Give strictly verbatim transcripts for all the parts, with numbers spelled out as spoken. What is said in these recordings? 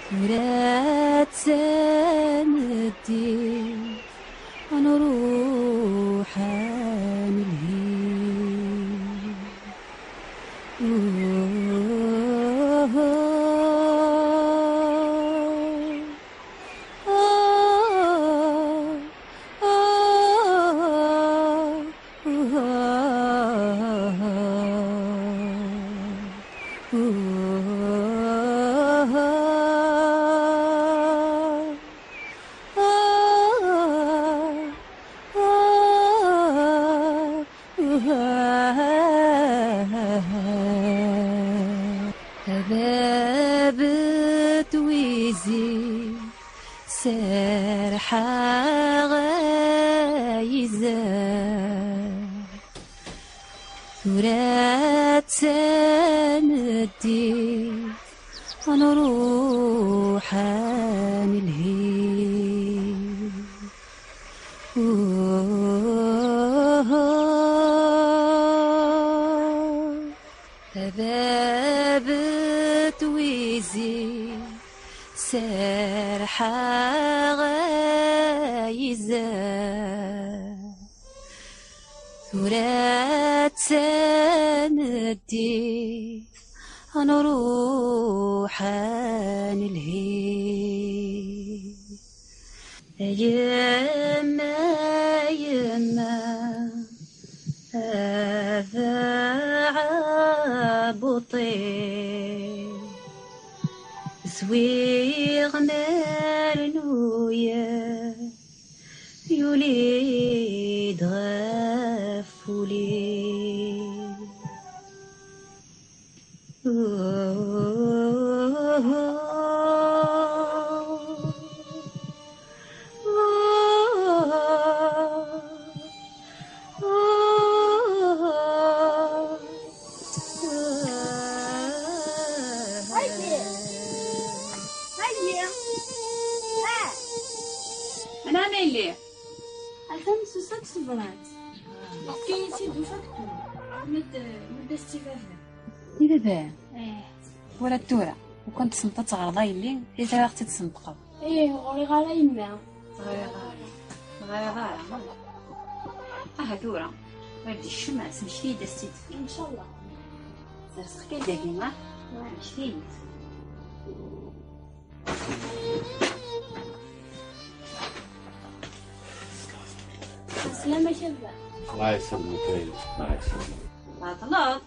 Tura d tameddit, ad nruḥ ad nelhi. A bab n twizi, serḥeɣ ay izad. Tura d tameddit, ad nruḥ ad nelhi. A bab n twizi, serḥeɣ ay izad. Tura d tameddit, ad nruḥ ad nelhi. A yemma, a yemma, a taɛbuṭi, swiɣ mernuya, yuli-d ɣef wul-iw. Ana ma yelli. Atan s usa d tebrat. Yefka-yi-tt-id ufaktur. Mad, mad as-tt i baba. I baba? Eh. Wala tura. Ukan tessneḍ ad teɣreḍ a yelli, i tura ad ɣ-tt-id-tesneṭqeḍ. Ih, ur ɣriɣ ara yemma. Ur ɣriɣ ara. Ur ɣriɣ ara. Aha tura. Ar d-ikcem, smekti-yi-d ad s-tt-id-tefk. Incallah. Serseɣ-k-id dagi, ha? Smekti-yi-d. Slam-ak a baba. Allah yesselmek a yelli, Allah yesselmek. Tɛeṭleḍ?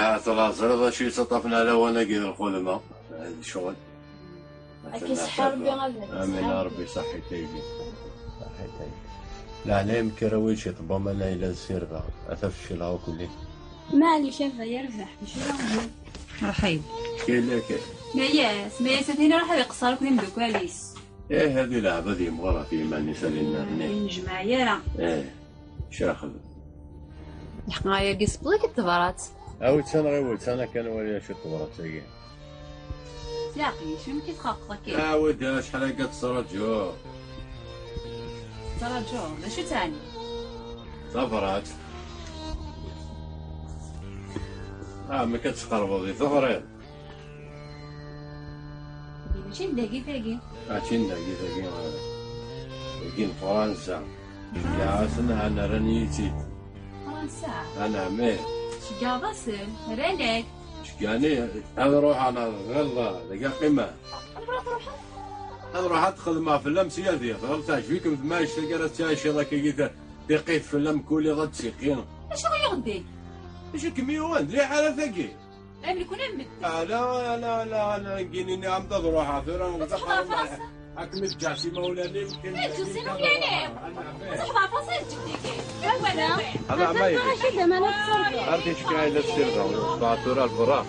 Ah, tella ẓriɣ d acu yettaṭṭafen ar lawan-agi d lxedma, d ccɣel. Ad k-iseḥḥi Rebbi a baba. Amin a Rebbi, ṣaḥḥit a yelli. Ṣaḥḥit a yelli. Leɛnaya-m kker awi-d ciṭ n waman a yelli ad ssirdeɣ, ata fecleɣ akk-nni. Maɛlic a baba, yerbeḥ, mačči d aɣbel. Ṛḥim. Killa kan. Mayas, Mayas a tin iṛuḥ ad iqeṣṣer akk d imeddukal-is. Ih, ad ilɛeb ad yemɣer ɣef yiman-is ad innerni. Ur yennejmaɛ ara. Ih, caxed. Lḥeqqa ayagi sebleḍ-ik-id tebrat. Awi-tt-aneɣ iwel-tt-aneɣ kan wali acu tebrat-agi. Tiɛqil, amek i txaqeḍ akka? Awi-d acḥal akka tettṛaǧuḍ. Tettṛaǧuḍ, d acu teɛni? Tabrat. Ah, amek ad tqerbeḍ i teɣriḍ? Mačči n dagi tagi. Mačči n dagi tagi, ah. Dagi n Fransa. Ceggɛeɣ-asen, ah, rran-iyi-tt-id. Fransa? Anɛam, ih. Tceggɛeḍ-asen, rran-ak. Ceggɛen-iyi, ad ruḥeɣ neɣ ɣelḍeɣ, dagi qqimeɣ. Ad ruḥeɣ ad xedmeɣ fell-am sya diɣ. Tɣil teɛjeb-ikem tmaɛict-agi ara tettɛiciḍ akkagi ta-, tiqqit fell-am kul iḍ ad d-tiqqi. Acu ɣ-yuɣen deg? Acu kem-yuɣen d liḥala tagi? Am nekni am medden. Ala, ala, ala, ala, gini-nni am d ad ruḥeɣ tura. Ad txedmeḍ ɣef rasa? Ad kem-ǧǧeɣ s imawlan-im. Ad ǧǧeɣ s imawlan-im? Ad txedmeḍ ɣef rasa, ad ǧǧeɣ deg-i. Ala, ma yili. Ar ticki ay la tessirdeḍ, tura lberra.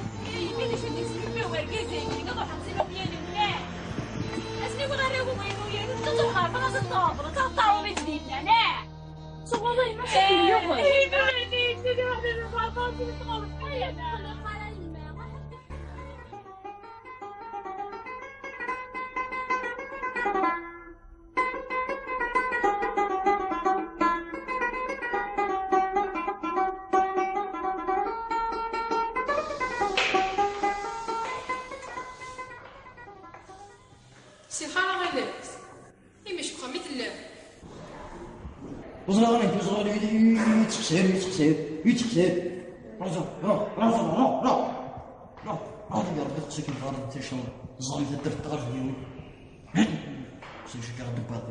Si lxir a Ɣilas. Imi cekxem i tellam. Ẓriɣ nekk, ẓriɣ nekk, yettqsir, yettqsir, yettqsir. Raza, ra, raza, ra, ra. Ra, ra, ya Ṛebbi, xṣik lxir, tacawt. Ẓẓalem taddart tɣerbiwin. Xṣik cekkeɣ ddebbat.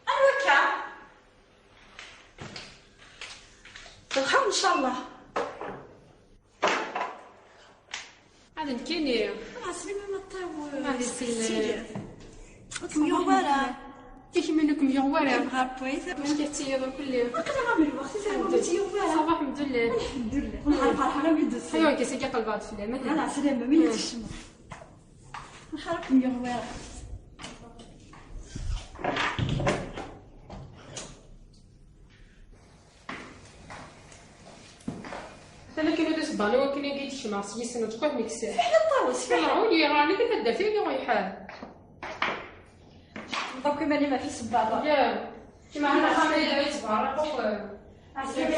Anwa akka? Telḥa, ncallah. Ad nekkini. Ɛeslima ma ṭṭawel. Ad isellem. Ur kem-yuɣ wara. Yak mi ur kem-yuɣ wara. Yebɣa appoint. Mačči ad tiyiḍ kulli. Aql-aɣ am lweqt, i terwa ur tt-yuɣ wara. Ça va, alḥemdulillah. Alḥemdulillah. Nḥar ferḥan am idus. Ayo, kis-agi qelbeɣ-d fell-am. Ala, ɛeslama, mi yi-teccemeḍ. Nḥar ur kem-yuɣ wara. Atan akken ur d-isebbaɣ i wakken i d-kecmeɣ s yis-neɣ, ǧǧet-k ad kem-kkseɣ. Fiḥel ṭawes, fiḥel. Ur lliɣ ɛni di taddart-agi ur iḥar. Ṭṭef iman-im ɣef isebbaḍen. Ya, kima hana xamri da yettbaraq akk. Ɛeslama.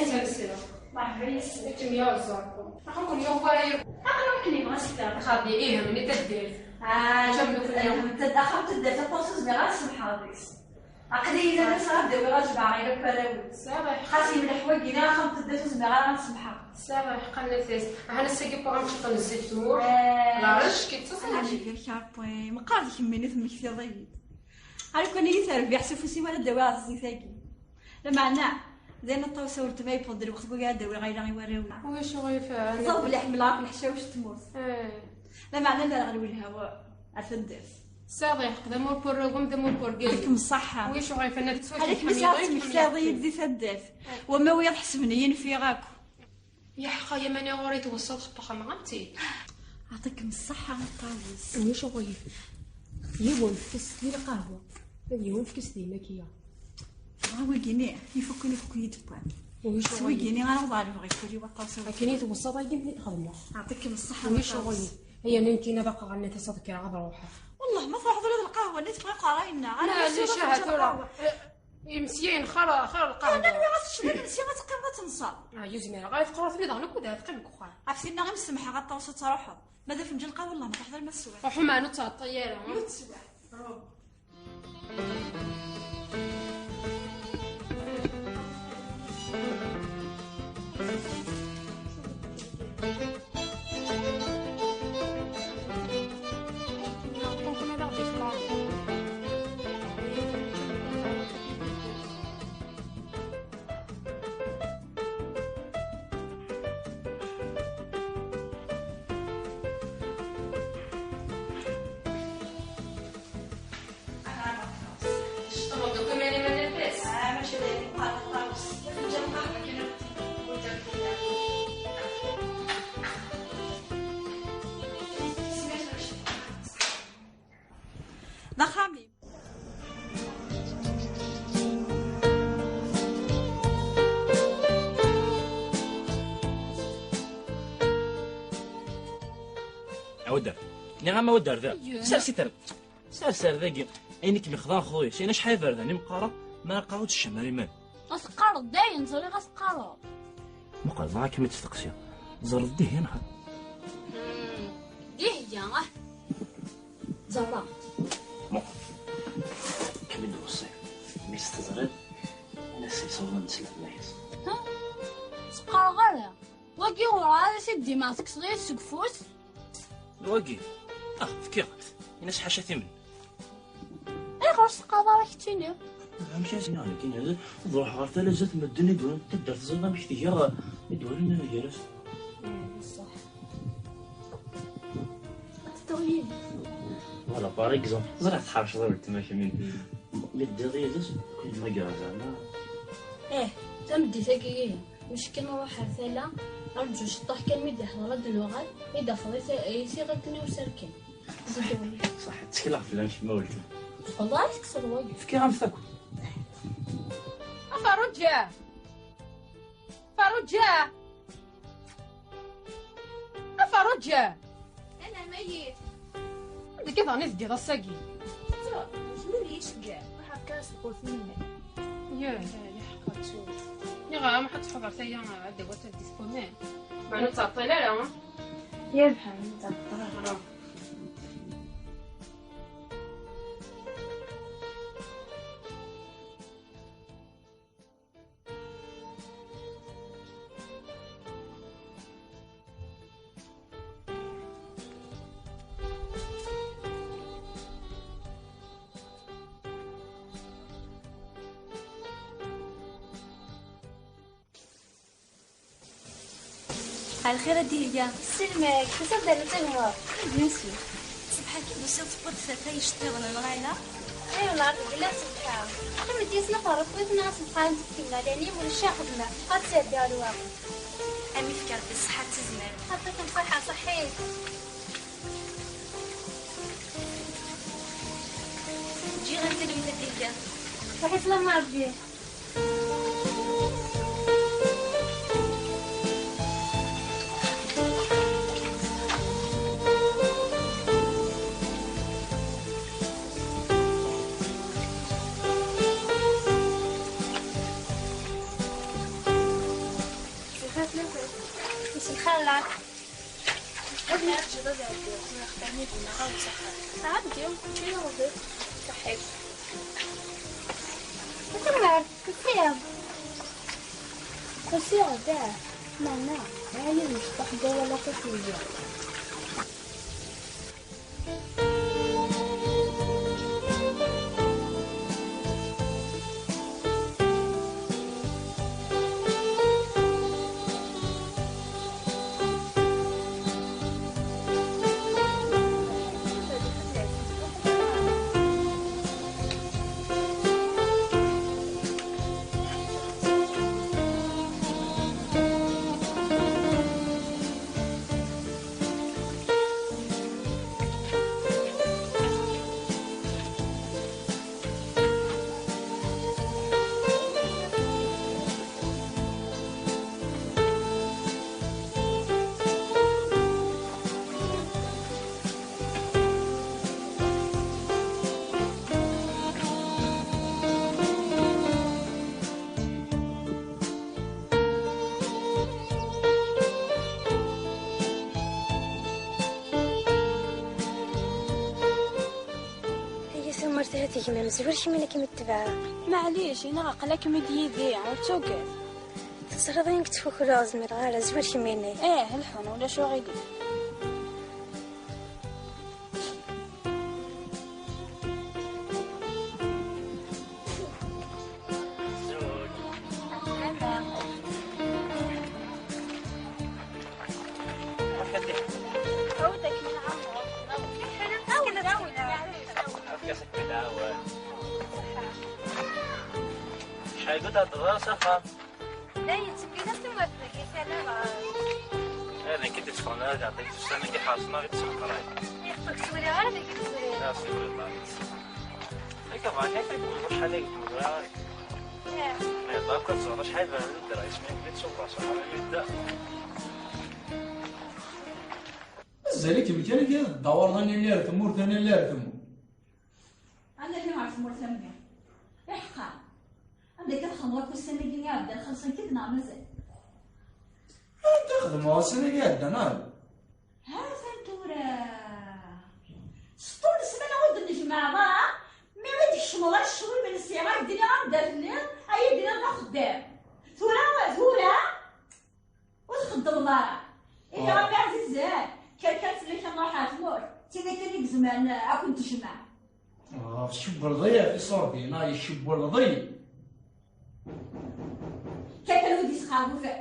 Merḥba yes-k. Akken yaẓ akk. Aql-iken yuɣ wara. Aql-iken yebɣa s-, xaṭi, ih, mni taddart. Ah, ǧǧem-d akk. Axxam n taddart, aṭas ur zmireɣ ad semḥeɣ deg-s. Aql-iyi la nessaɣ ad d-awiɣ ad jemɛeɣ ila akk arraw-iw. Tesɛiḍ lḥeqq. Xas yemleḥ wagi, la axxam n taddart ur zmireɣ ara ad semḥeɣ. Tesɛiḍ lḥeqq, a Nafas. Ahan ass-agi wwiɣ-am ciṭ n zzit n wur. Eh. La rejk, d taṣaḥit. Ahan iger kra n wayen. Meqqar d kemmini temmektiḍ-iyi-d. Ar kan iyi terbiḥ s ufus-iw ara d-awiɣ zzit-agi. Lameɛna, d ayen aṭas a weltma yewweḍ-d lweqt n wagi ara d-awiɣ ayla i warraw-iw. Ulac aɣilif. Ẓer belli ḥemmleɣ akk leḥcawec n tmurt. Eh. Lameɛna la reɣ lwelha ar taddart. Tesɛiḍ lḥeqq, d amur n warraw-im, d amur n wergaz. Yɛṭikem ṣṣeḥḥa. Ulac aɣilif, anna tettwakem. Ala kemm i tesɛiḍ tmektiḍ-iyi-d di taddart. Wamma wiyaḍ ḥesben-iyi nfiɣ akk. Yeḥqa, ya mani ɣur-i tweṣṣaḍ xeṭṭax am ɣamti. Yɛṭikem ṣṣeḥḥa a Ṭawes. Ulac aɣilif. Yiwen fket-as-t i lqahwa. Ad yiwen fket-as-t i imakya. Dɣa wigini, ifukken, ifukken i d-wwan. Ulac aɣilif. S wigini ara awḍeɣ lebɣi-k ul-iw a Ṭawes. Akken i tweṣṣaḍ agi mi t-xedmeɣ. Yɛṭikem ṣṣeḥḥa a Ṭawes. Ulac aɣilif. Aya nekkini ad aqeɣ, nna-t-as ad kkreɣ ad ruḥeɣ. Wellah ma truḥeḍ ula d lqahwa-nni tebɣiḍ ɣer-i, nna. Maɛlic, aha tura. Imeslayen xir, xir lqahwa. Anwa iɣas tecbiḍ imensi ad teqqimeḍ ad tenseḍ? Ah, ur zmireɣ ara, teqreḍ-iyi daɣen akk ad teqqimeḍ deg uxxam. Ɛef tinna, imi semḥeɣ a Ṭawes ad truḥeḍ. Ma d afenǧal lqahwa, wellah ma truḥeḍ arma teswiḍ. Ruḥ, ma ur ttɛeṭṭil ara. Ur teswiḍ. Tecṭmeḍ deg iman-im a Nafas? Ah, mačči d ayen iqerben ṭawes. Ǧǧan lqahwa kan ad ɣ-tt-id-wwin. D axxam-im. Awaddar. Nniɣ-am awaddar da. Sers-it ar. Sers ar dagi. Ayen i kem-ixḍan xḍu-yas. Ayen acḥal iberdan i m-qqareɣ, mi ara qqareɣ ur tecfam ara iman. Ad teqqareḍ dayen, ẓriɣ ad teqqareḍ. Muqel, dɣa ad kem-id-steqsiɣ. Ẓerreḍ dihin, ha? Hmm, dihin, ah. Ẓerreɣ. Muqel. Kem-id-weṣṣi. Mi s-teẓriḍ, ad as-yesawḍen s lehna-yas. Ha? Ur s-qqareɣ ara. Wagi werɛad ad t-id-ddimeɣ tekkseḍ-iyi-t seg ufus? Wagi? Ah, fkiɣ-ak-t. Ini-as ḥaca timen. Ayɣer ur s-teqqareḍ ara keččini? Amek ara s-iniɣ nekkini? Ad ruḥeɣ ɣer tala zdat medden i d-walan taddart, teẓriḍ amek tga, i d-walan gar-as. Ṣṣeḥ. Ad tedduɣ yid-s. Voilà, par exemple, ẓriɣ tḥerceḍ a weltma kemm. Mi teddiḍ yid-s, ad ken-id-mmagreɣ zeɛma. Ih, tameddit-agi ihi. Meckin ruḥ ar tala, rǧu ciṭṭaḥ kan mi d-iḥḍer ad d-nuɣal, i d-afeḍ i ta-, i tiɣilt-nni userkan. Zid wali. Ṣaḥ, ttekleɣ fell-am kemm a weltma. Teqqleḍ ara tekkseḍ wagi. Fkiɣ-am-t akk. A Ferruǧa! Ferruǧa! A Ferruǧa! Ala, ma yif. Anda akka daɣen i teddiḍ ass-agi? Tura, zmel yiceggeɛ, ruḥeɣ kan seg urti-nni. Ya, ya, ya, ḥeqqa, ttu. Ɣa ma ḥad tḥeḍret aya, ad d-awat ad d-iskumen. Meɛna ur ttɛeṭṭil ara, ha? Yerbeḥ, ur ttɛeṭṭil ara. Ɛelxir a Dihya. Selmek, tusiḍ-d ar tagmuḍt? Bien sûr. Ṣṣbeḥ-agi d-tusiḍ tewwiḍ-d tafay iceṭṭiḍen, neɣ ala? Ay, wellah, deg illa ṣṣbeḥ-a. Tameddit ma terreḍ-tt, neɣ aṣebḥan tefkem, ɛlani ulac axedma, ad tɛeddi ɣer lweqt. Am ifka Rebbi ṣṣeḥḥa d tazmert. Ɛṭikem ṣṣeḥḥa, ṣeḥḥit. Ǧǧiɣ-am talwit a Dihya. Ṣeḥḥit, lama Rebbi. Mselxir lak. Ad neɛǧeb ad ɛeddiɣ, tura xdami dina ɣer s axxam. Ɛeddi, ǧǧi-yaɣ-d. Ṣaḥit. Atemmer, tusiḍ. Tusiḍ-d, ah. Meɛna, ɛni d mecṭuḥ deg awal akka tugi. Ay tamurt, ahat gma-m zwer kemmini ad kem-itbeɛ. Maɛlic, iniɣ aql-akem-id yid-i, ur ttugad. Teẓriḍ ayen i yettfukleɣ, ur zmireɣ ara, zwer kemmini. Ih, lḥun, ulac uɣilif. Acḥal n tikkelt i d-ɣer s axxam? La yettmlil-as tamart dagi tala ɣer. Eh, d nekk i d-itteffɣen ad iɛṭi ussan-agi ḥerṣen-aɣ-id s leqray. Yeqqel ttwaliɣ ara deg tezri. Ah, s leqray. Akka bɣa kan ad d-tewweḍ acḥal ay d-tewweḍ ara. Ih. Ih, akk ad tẓer acḥal bɛed ddreɛ isem-ik di tṣubba s uxxam-agi d da. Mazal-ikem kan akka teddawareḍ anelli ar tmurt, anelli ar tmurt. Anelli ar tmurt a mmi. Iḥqa. Anda akka txedmeḍ akk ussan-agi iɛeddan, xellṣen-k-id neɣ mazal? Anta xedmeɣ ussan-agi iɛeddan, ah? Ha-t-an tura. Sṭul ssmana ur d-nejmeɛ ara, mi i d-tkecmeḍ ar ccɣel imensi, ad d-iniɣ anda telliḍ, ad yi-d-tiniḍ d axeddam. Tura, tura, ur txeddmeḍ ara. Ihi, ah, Ṛebbi ɛzizen, kker kan fell-ak ad nruḥ ɣer tmurt, d tin kan i izemren ad kent-tejmeɛ. Ah, tcewwleḍ-iyi ɣef iṣurdiyen, ah, yecewwleḍ-iyi. Kker kan ur d-isxerbufen.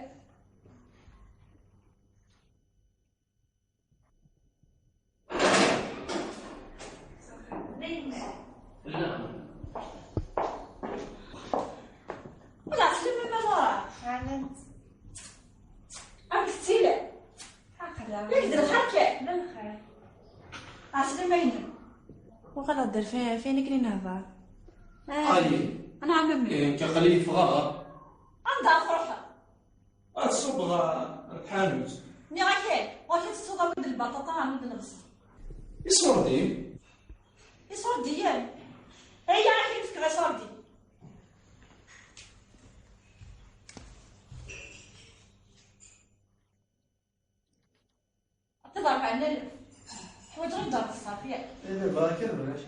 Ula ɛeslama ma Laura. Ɛlant. Amek tettili? Aql-aɣ. Yak d lxir kan. D lxir. Ɛeslama-inem. Uɣaleɣ-d ar fa-, fayen akken i nehḍer. Ah. Ayen? Anɛam a mmi. Eh, nekk aql-iyi ffɣeɣ. Anda ara truḥeḍ? Ad ṣubbeɣ ɣer tḥanut. Nniɣ-ak-d, ɣur-k ad tettuḍ awi-d lbaṭaṭa, awi-d lebṣel. Iṣurdiyen? Iṣurdiyen? Iyya, ad ak-in-fkeɣ iṣurdiyen. Ɛnalef. Ḥwaǧeɣ ad d-terreḍ ṣṣerf, yak? Eh, bɣiɣ kan bɣiɣ ad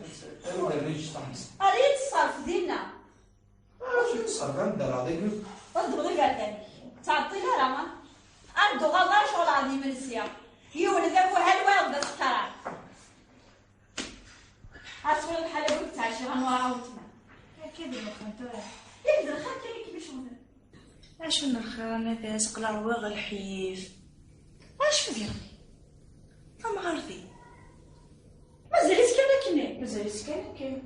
d-rriɣ ṣṣerf. Ar iyi-d-ṣṣerf dinna. Acu n ṣṣerf ara d-rreɣ dagi? Ad d-tebḍiḍ iberdan-ik. Ur ttɛeṭṭil ara, ha? Ar d-tuɣaleḍ ara ccɣel ɣer yimensi. Yiwen d amuhal, wayeḍ d asekran. Ar tura lḥal abrid ttɛaciɣ anwa ara awetma. Akka d lxir tura. Yak d lxir kan i kem-iceɣben. Acu n lxir a Nafas, aql-aɣ ɣer lḥif. Acu diɣen? Tamɣart-im. Mazal-itt kan akken. Mazal-itt kan akken.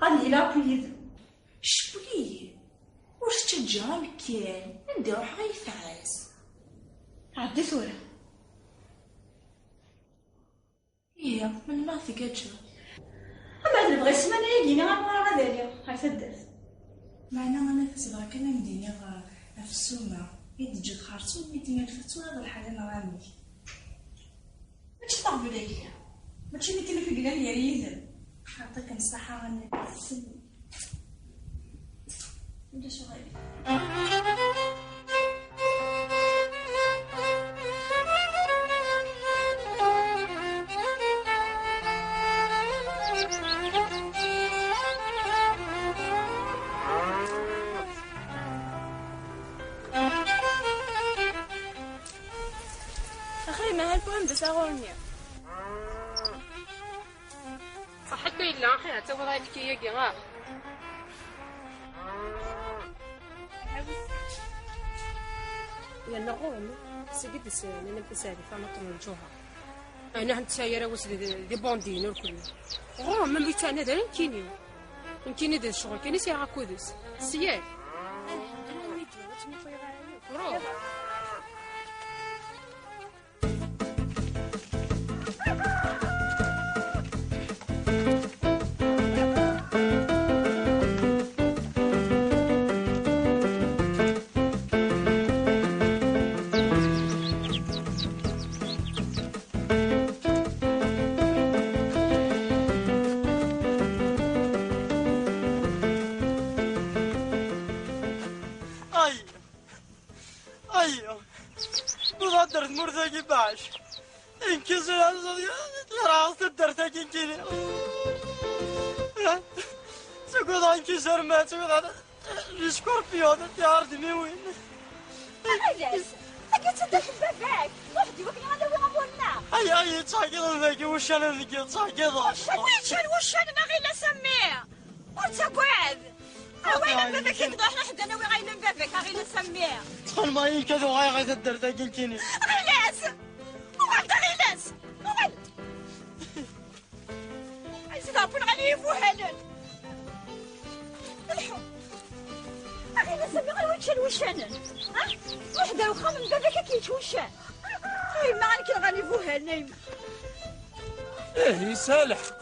Ad yili akk yid-m. Cewwel-iyi. Ur tettaǧǧa amekkan. Anda ruḥeɣ ay tɛas. Ɛeddi tura. Ihi, melmi ad tgaǧeḍ? Ama tebɣi ssmana-agi neɣ amɣar ad aliɣ ɣer taddart. Meɛna a Nafas, bɣiɣ kan ad m-d-iniɣ, uh, ɣef ssuma i d-teǧǧiḍ xerṣum mi d-tenniḍ ur twalaḍ lḥala neɣ amek? Mačči d aɣbel ay lliɣ. Mačči d akken i yellan gar yid-m. Yeɛṭik ṣṣeḥḥa a Nafas. Ulac aɣilif. Axi, ma halku am d asaɣur-nni. Ṣaḥit a yella, axir ad tawiḍ ayefki-agi, ah. Yerna ɣur-m, seg i d-s-, nnan-am taseɛdit, a Maṭel n Lǧuher. Ɛni ḥen tesɛi ara wass di, di, di Bondin, ur kulli. Ɣur-m, am yettɛanad ara nekkini. Nekkini d ccɣel kan i sɛiɣ akud-is. Sya. Ruḥ. Ay! Ay! Ur thedder tmurt-agi, bɛac. Nekk zriɣ, yerɛa taddart-agi nekkini. Tagadeɣ nekk zerman, tagadeɣ les scorpions, tiɛerdmiwin. Aɣilas, tagi d taddart n baba-k. Ruḥ-d iwakken ad awiɣ amur-nneɣ. Ay, ay, ttɛeggiḍen dagi wuccanen deg ttɛeggiḍen. Wi ččan wuccanen, aɣilas a mmi? Ur ttagad. Awi ayla n baba-k, ad d-ruḥ ḥedd ad nawi ayla n baba-k, aɣilas a mmi. Ttxelmeɣ-ik ad uɣaleɣ ɣer taddart-agi nekkini. Aɣilas! Uɣal-d aɣilas! Uɣal! Ay, zid ɛewwel ɣer yibuhalen! Lḥu! Aɣilas a mmi, ɣer wi ččan wuccanen? Ha? Ruḥ-d ar uxxam n baba-k, ad k-yečč wuccan! A yemma, ad nekk nɣan ibuhalen, a yemma! Ih, yesɛa lḥeqq.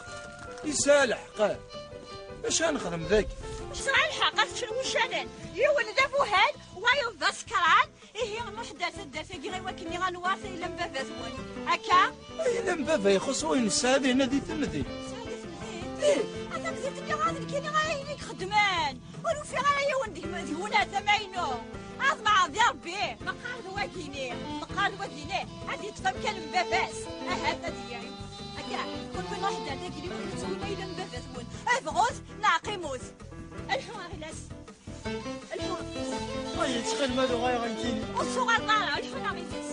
Yesɛa lḥeqq. Acu ara nexdem dagi? Yesɛa lḥeqq, ad t-ččen wuccanen. Yiwen d abuhal, wayeḍ d asekran. Ihi, nruḥ-d ar taddart-agi i wakken ad nwaṛ ayla n baba-twen. Akka? Ayla n baba ixuṣṣ wayen nesɛa dinna di temdint. Nesɛa di temdint? Ih. A tamdint-nni ɣer nekkini ara ayen i ixeddmen. Ur ufiɣ ara yiwen deg, deg-wen ar tama-inu. Ad meɛreḍ i Rebbi. Meqqar d wagini, meqqar d wagini. Ad yeṭṭef amkan n baba-s. Ahat ad yili. Akka, kunwi nruḥ-d ar tagri, ur nettwin ayla n baba-twen. Ad bɣut, neɣ qimut. Lḥu, aɣilas. Lḥu. Ay, ttxil ma d-uɣaleɣ nekkini. Ur tuɣaleḍ ara, lḥu neɣ iles.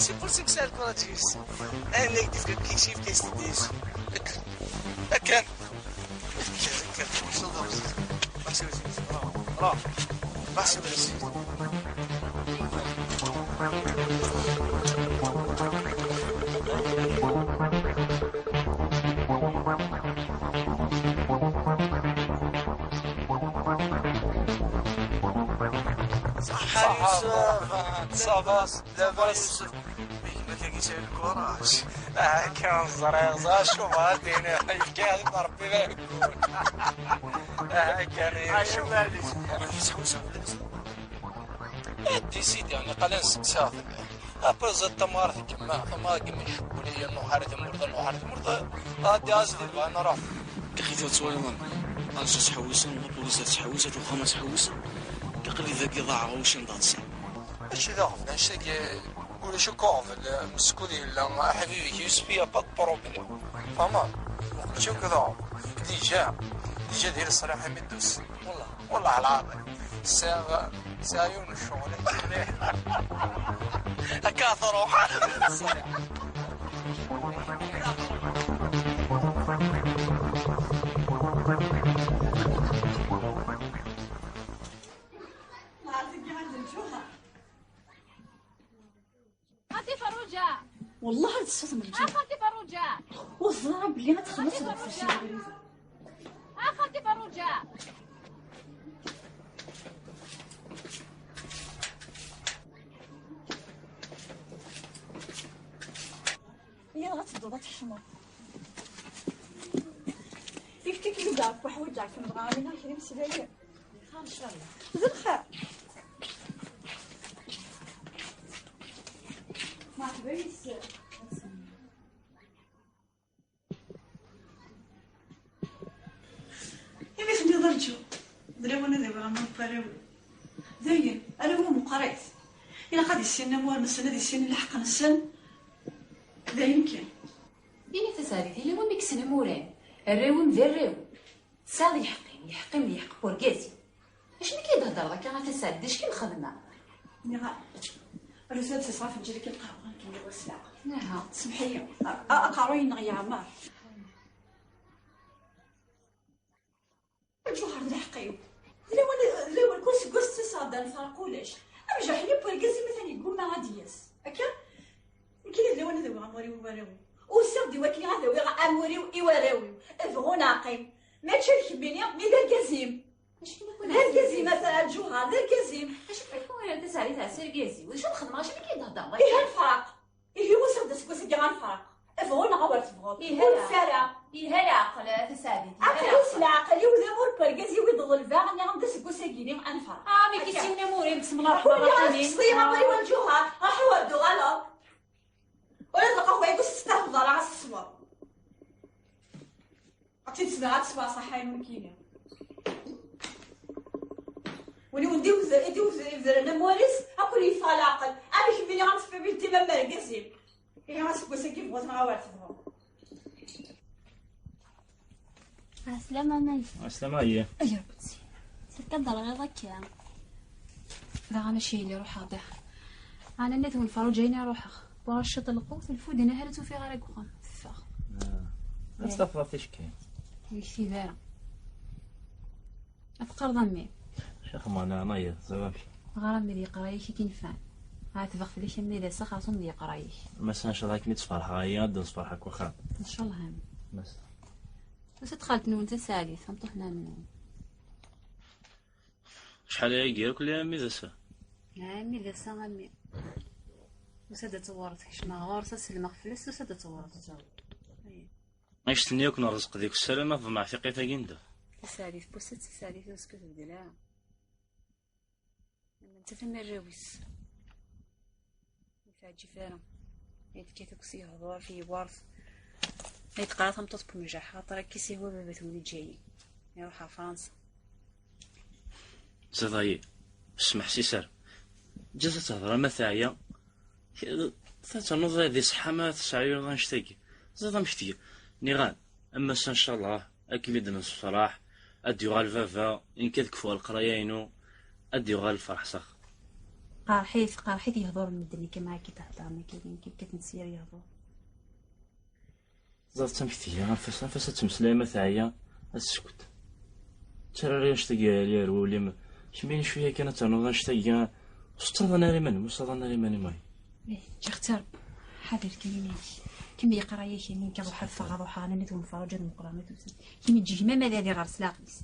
C'est pour ça que ça a le courage. Un mec qui fait quelque chose. صحة يوسف، صافا، لاباس؟ ما كان يسعي الكوراج. آه، كان زريزة، شوف هادينا، كان ربي لا يكون. آه، كان يشوف. ديسيدي، يعني، قال نسقسي هذا. ابري زدت ما عرفت كما، ما كما يشوف لي انه حارث مرضى، انه حارث مرضى. هادي ازدي بان راه. كخيت تصويرون. انسى سحوسن، وبوليس سحوسن، وخمس سحوسن. تقلي ذاك يضاع وشن دانسي. ماشي ذا غفل، هادشي كي-، ولا شو كوفل، مسكولي ولا حبيبي يوسف، يا با دو بروبليم. فما. شو كذا؟ ديجا، ديجا دير الصراحة مدوس. والله، والله العظيم. ساغ، سايون الشغل. هكا تروح. خالتي فروجة. والله هاد الصوت من الجنة. خالتي فروجة. والله بلي ما تخلص خالتي فروجة. خالتي فروجة. هي غتبدا تحشمو. يفتك يبدا كحوجة كنبغى انا كريم سلايم. خير ان شاء الله. زين خير. ما تبيس. إما تنيض رجو. دراونا ذي بغا من فراوي. داين، أنا هو مقريت. إلا قد يسين نمور نسن، هذه يسين الحق نسن. داين كان. إني تسالي، إلا وين يكسن مورين. الراوي مذي الراوي. Tesɛiḍ lḥeqq-im, lḥeqq-im d lḥeqq n urgaz-im. Acu mi k-id-heddreḍ akka a Tasaɛdit, d acu k-nxedmeɣ? Nniɣ-as, rzu-d s ṣṣaf n ǧil-ik lqahwa, nekk nniɣ-as leɛqel. Aha. Semḥ-iyi, a-, a-, aqerruy-nneɣ yeɛmer. Lǧuher d lḥeqq-iw. D lawan, d lawan, kul seg wass ttaseɣ-d ad nefreq ulac. Amjaḥ-nni n urgaz-im atan yeggumma ad d-yas. Akka? Nekk d lawan ad awiɣ amur-iw i warraw-iw. Usiɣ-d i wakken ad awiɣ amur-iw i warraw-iw. Bɣu neɣ qqim. Mačči d kemmini, mi d argaz-im. D argaz-im, a Lǧuher, d argaz-im. Acu n wacu ara taseɛdit ɛessa argaz-iw? D acu ad xedmeɣ? Acu mi k-id-heddreḍ akka? Ihi ad nefreq. Ihi usiɣ-d aseggas-agi ad nefreq. Bɣu neɣ awer tebɣuḍ. Ihi ur ara. Neffi ara. Ihi leɛqel, a Taseɛdit, ihi aql-i s leɛqel. Leɛqel-iw d amur n urgaz-iw i d-ḍelbeɣ, nniɣ-am-d aseggas-agi-nni ad nefreq. Ah, mi k-issiwen amur-im, tsemleḥ. Ur lliɣ ad tekkseḍ-iyi amur-iw a Lǧuher, ruḥ awer d-tuɣaleḍ. Ula d lqahwa-agi ur s-testahleḍ ara ad s-tesweḍ. Ad tt-id-sbeɣ, ad tesbeɣ ṣaḥḥa-inu nekkini. Win i wen-d-iwed-, i d-iwed-, ibedren amur-is, akk ur yeffeɣ leɛqel. Amek mi am tfabilitim am argaz-im? Ihi aseggas-agi bɣut neɣ awer tebɣu. Ɛeslama, a Mani. Ɛeslama, ayyah. Ay Rebbi, sirka d-terɣiḍ akka. Daɣen acu yelli, ruḥeɣ diɣ. Ɛla nniḍen Ferruǧa-inu ruḥeɣ. Wara ciṭ n lqut, lfud-inu ur tt-ufiɣ ara deg uxxam. Teffeɣ. Ah. Ad tafeḍ ticki. Ur yektib ara. Ad teqqareḍ a mmi. Xir ma neɛna-yi, ẓriɣ amek. Ɣer a mmi d yeqra-yak i k-inefɛen. Ɛetbeɣ fell-ak a mmi d ass-a xerṣum d yeqra-yak. Mass ncallah akken i d-sferḥeɣ aya, ad d-nesferḥ akk axxam. Ncallah a mmi. Mass. Tusa-d xalt-nwen Taseɛdit, tameṭṭut-nwen. Acḥal aya deg yakk lli a mmi d ass-a? A mmi d ass-a a mmi. Tusa-d ad tewweṛ, tekcem ɣer ɣur-s, ad sellmeɣ fell-as, tusa-d ad tewweṛ. Annect-nni akk n rrezq deg ussalan, ad ḍemɛeɣ tiqit-agi n ddeb. Taseɛdit n wass-a d taseɛdit ur s-tbeddel ara. Am netta am warraw-is. Ur teɛǧib ara. Ay tekkat akk s yehdur, f yiwert. Ay teqra tameṭṭut n umjaḥ, axaṭer akka i s-yehwa baba-twen iǧayen. Iruḥ ɣer Fransa. Ẓiḍ-ayi, ssmeḥ si sser. Ǧǧet ad tehder ama teɛya. Ad ternuḍ di ṣṣeḥḥa ma tesɛiḍ annect-agi. Ẓriḍ amek tga. Nniɣ-am, am ass-a ncallah, ad kem-id-nessefraḥ, ad d-yuɣal baba, nekk ad kfuɣ leqraya-inu, ad d-yuɣal lferḥ s axxam. Qerḥit, qerḥit yehduren n medden, akka ma akka i d-heddren, akka, akka, akka, akka, akka, Ẓer d tamek tga, anef-as, anef-as ad tmeslay ma teɛya, ad teskut. Ttarra annect-agi ar wul-im. Kemmini cwiya kan ad ternuḍ annect-agi. Ur tettaḍan ara iman-im, ur tettaḍan ara iman-im, ay. Eh, ǧǧiɣ-tt a Rebbi. Ḥader kan iman-ik. Kemmel iqra-yak, nekk ad ruḥeɣ ad ffɣeɣ, ad ruḥeɣ, nana d unefraǧ ad meqqreɣ, ma tusa. Kemmel ǧǧiɣ, ma d ad iɣer s leɛqel-is.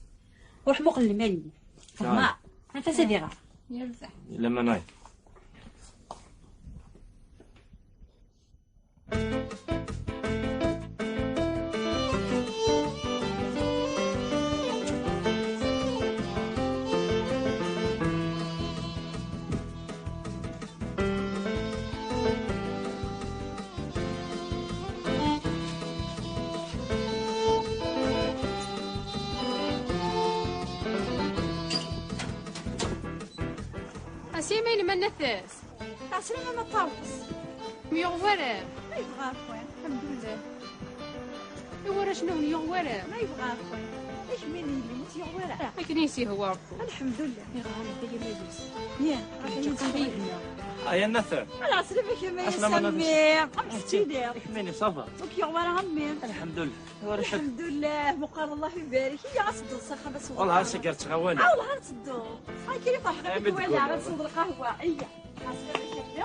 Ruḥ muqel lmal-nni. Fehmeɣ. Anef-as ad iɣer. Yerbeḥ. Laman ay. Asima inemannates. Ɛeslama ma ṭṭawes. Myuɣ wara. Ma yebɣa akk. Alḥemdulillah. I warrac-nwen yuɣ wara. Ma yebɣa akk. Akmin yelli ur t-yuɣ wara. Akken i s-yehwa Rebbi. Alḥemdulillah. Iɣar Rebbi yama yes. Ya, aql-iyi ttqabaleɣ. Ay, a Nater. Ala, ɛeslama-k a Mayas. Ɛeslama a Nater. A mmi, amek tettiliḍ? Akmin, ça va? Ur k-yuɣ wara a mmi. Alḥemdulillah. Alḥemdulillah, meqqar Allah ibarek. Iyya ad tedduḍ s axxam ad tesweḍ lqahwa. Wallah, ass-agi ttɣawaleɣ. Ah, wallah ad tedduḍ. Ḥaca i ferḥeɣ mi k-walaɣ ad tesweḍ lqahwa. Iyya. Ɛeslama-k a mmi.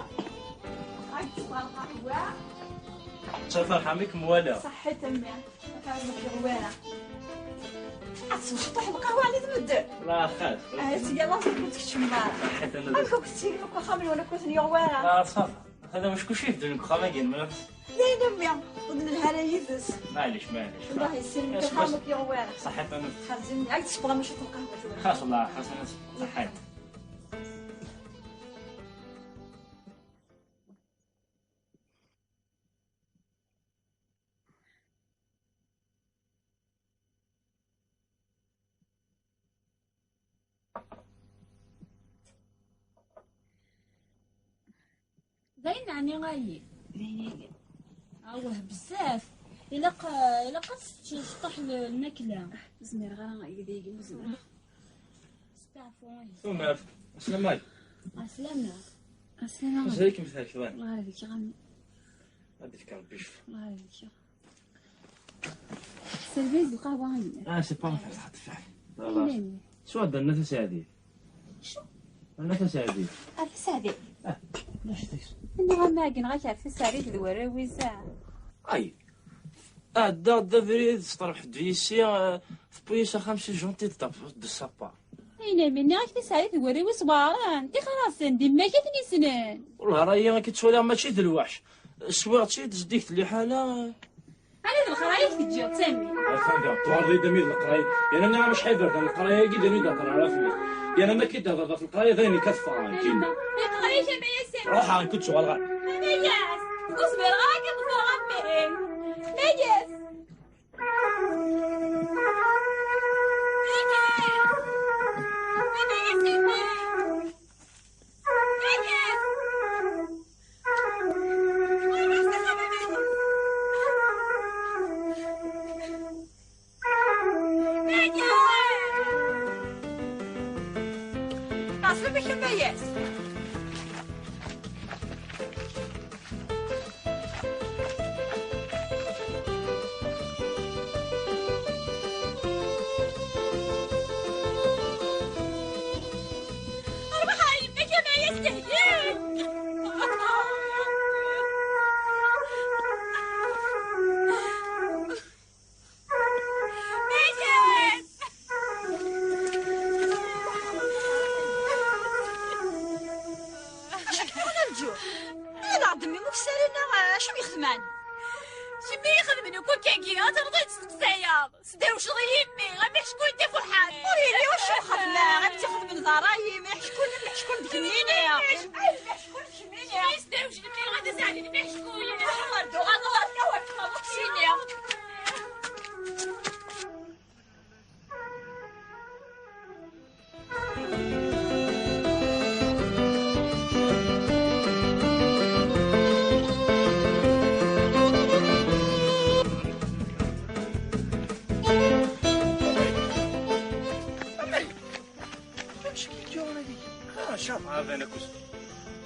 Ad tesweḍ lqahwa. Ttafeṛḥeɣ mi kem-walaɣ. Ṣaḥḥit a mmi. Ata ur k-yuɣ wara. Ad tesweḍ ciṭuḥ n lqahwa ɛni tbeddel? La xas. Ah, seg Allah ur tkeččem ara. Ṣaḥḥit a Nater. Amek akk tettili akk axxam-nwen akk ur ten-yuɣ wara? Ah, ça va. Hada mec kuci yebdun deg uxxam-agi n mmi. Dayen a mmi, ur d-nelha ara yid-s. Maɛlic, maɛlic. Allah yesselmek, axxam ur k-yuɣ wara. Ṣaḥḥit a Nater. Xerzen, ad d-sweɣ ciṭuḥ n lqahwa tura. Xas Allah, xas a Nater. Ṣaḥḥit. D ayen ɛni ayi? D ayen ayi. Awah, bezzaf. Ilaq, ilaq ad tečč ciṭuḥ n lmakla. Ur zmireɣ ara, yid-i ur zmireɣ. Steɛfu. Tumert. Aslama. Aslama. Aslama. Mazal-ikem thelkeḍ? Allah ybarek, a mmi. Ad d-ifk Rebbi ccfa. Allah ybarek. Servis lqahwa-nni. Ah, c'est pas vrai, ça te fait. Voilà. Swa Nna Taseɛdit. Acu? Nna Taseɛdit. Ah, Taseɛdit. Ah, d acu-t? Nniɣ-am akken ɣak ɣef Taseɛdit d warraw-is, ah. Ay. Ɛeddaɣ-d abrid, teṭṭerbeḥ-d yis-i, ah, tewwi-yi s axxam, c'est gentil de ta part, de sa part. Ay, nniɣ-ak Taseɛdit d warraw-is weɛren, tixer-asen, d yemma-k i ten-yessnen. Wellah, rray-a akka ttwaliɣ mačči d lweḥc. Swiɣ-tt-id, zeddiget liḥala. Ala d leqraya i k-teǧǧiḍ, Sami. Atan da, tuɣaleḍ-iyi-d ami d leqraya. Yerna nniɣ-am acḥal iberdan leqraya-agi, d ayen i d-hḍreɣ ara fell-as. Yerna ma k-id-hḍreɣ ɣef leqraya, d ayen ikkat ffɣeɣ nekkini. Leqraya-k a Mayas. Ruḥ, nekk ur d-tuɣaleɣ ara. A Mayas, ur zmireɣ ara ad k-ḍefreɣ a mmi. Mayas. Mayas. Ɛeslama-k a Mayas. Ṛwaḥ ɣer yemma-k a Mayas, tehdi-k. Mayas! Acu k-yuɣen a Lǧuḥ? Ala d mmi-m ukessar-nneɣ, acu m-ixedmen? Kemmi ixedmen akk akkagi, ad terreḍ i d-testeqsayeḍ. Sdewceḍ i yimi, am iḥeckulen d ifurḥan. Ur yelli wacu xedmeɣ, am tt-ixedmen d ṛṛay-im, iḥeckulen am iḥeckulen d kemmini. Iḥeckulen d kemmini. Sdewceḍ mmi, ad as-ɛeddi d iḥeckulen. Ar d-uɣaleḍ ɣer tawant ma ɣef sini.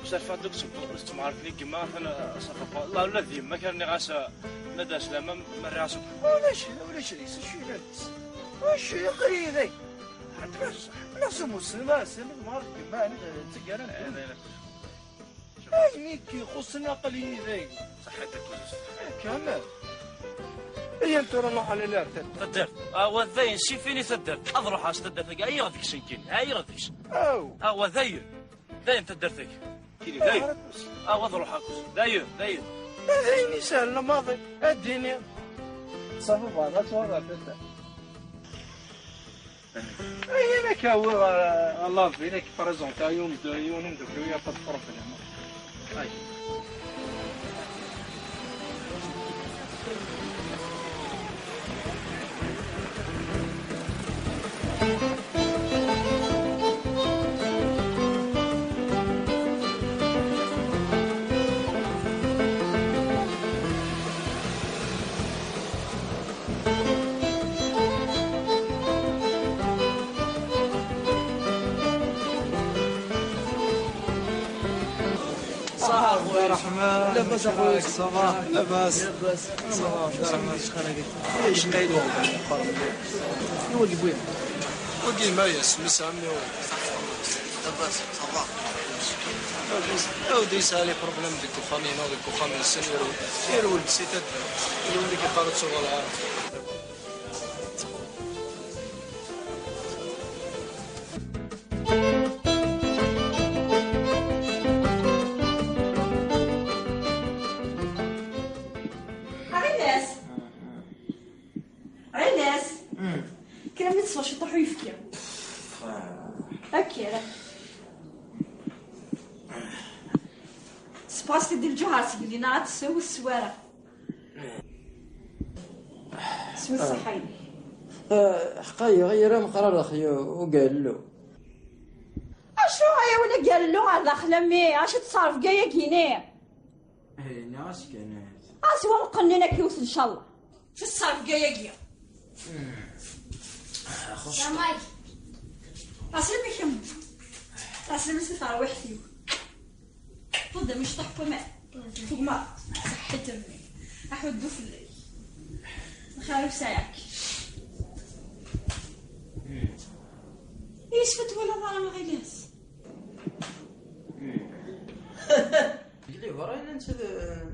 Safa deg temɣart-nni n yemma atan safa. La, ula d yemma kan nniɣ-as ma d aslama ma rriɣ-as. Ulac, ulac deg-s acu yellan. Acu yeqqel yid-k? Ḥader. Nnas umuslem ara sami temɣart n yemma ɛni d taggara n ddunit. Ayen i k-ixuṣṣen aql-iyi dagi. Ṣaḥḥit a kuzus. Kamel. Iyyam tura nruḥ ad nali ar taddart. Taddart. Ah, wa dayen, sifini taddart. Ad ruḥeɣ s taddart-agi. Ɛyiɣ deg-s nekkini. Ɛyiɣ deg-s. Aw. Ah, wa dayen. Dayen taddart-agi. Dayen. Ah, wa ad ruḥeɣ a kuzus. Dayen, dayen. Dayen isehlen maḍi. Ad d-iniɣ. Ṣafi bɣan ad tuɣal ɣer taddart. Ayen akka awiɣ ɣer ɣer la ville, ad k-présenter yiwen d-, yiwen umeddakel-iw, y a pas de problème. Ay. صح أخويا الرحمن. لاباس أخويا؟ صافا؟ لاباس؟ لاباس. صافا، شكرا. ايش قايل؟ ايوا اللي بغيت. وكي ما يسمي سامي. لاباس؟ صافا؟ اودي سالي بروبليم ديك وخامينا وديك وخامي السن يرو. يرو السيتات. يرو اللي كيقالوا تسوى العالم. Ɛilas! Ɛilas! Kra mi teswa ciṭuḥ uyefki. Akka. Spas di lǧuhar seg lina ad tsew sswara. Swi ṣṣeḥḥa-inek. Ḥqa yeɣ yir ameqrar ax ugallu. Acu ay awen agallu ɣer daxel a mmi? Acu teṣṣerf deg ayagi-ni? Nniɣ-as kan. As wa meqqen-nni ad k-iwet ncallah. Teṣṣerf deg ayagi. Samay. Aslem i kemm. Aslem i terwiḥt-iw. Tḍem mecṭuḥ n waman. Tugma. Saḥḥit a mmi. Aḥuddu fell-ak. Lxir ur sɛiɣ. Yesfa twalaḍ ara Ɣilas. Deg librayen netta d,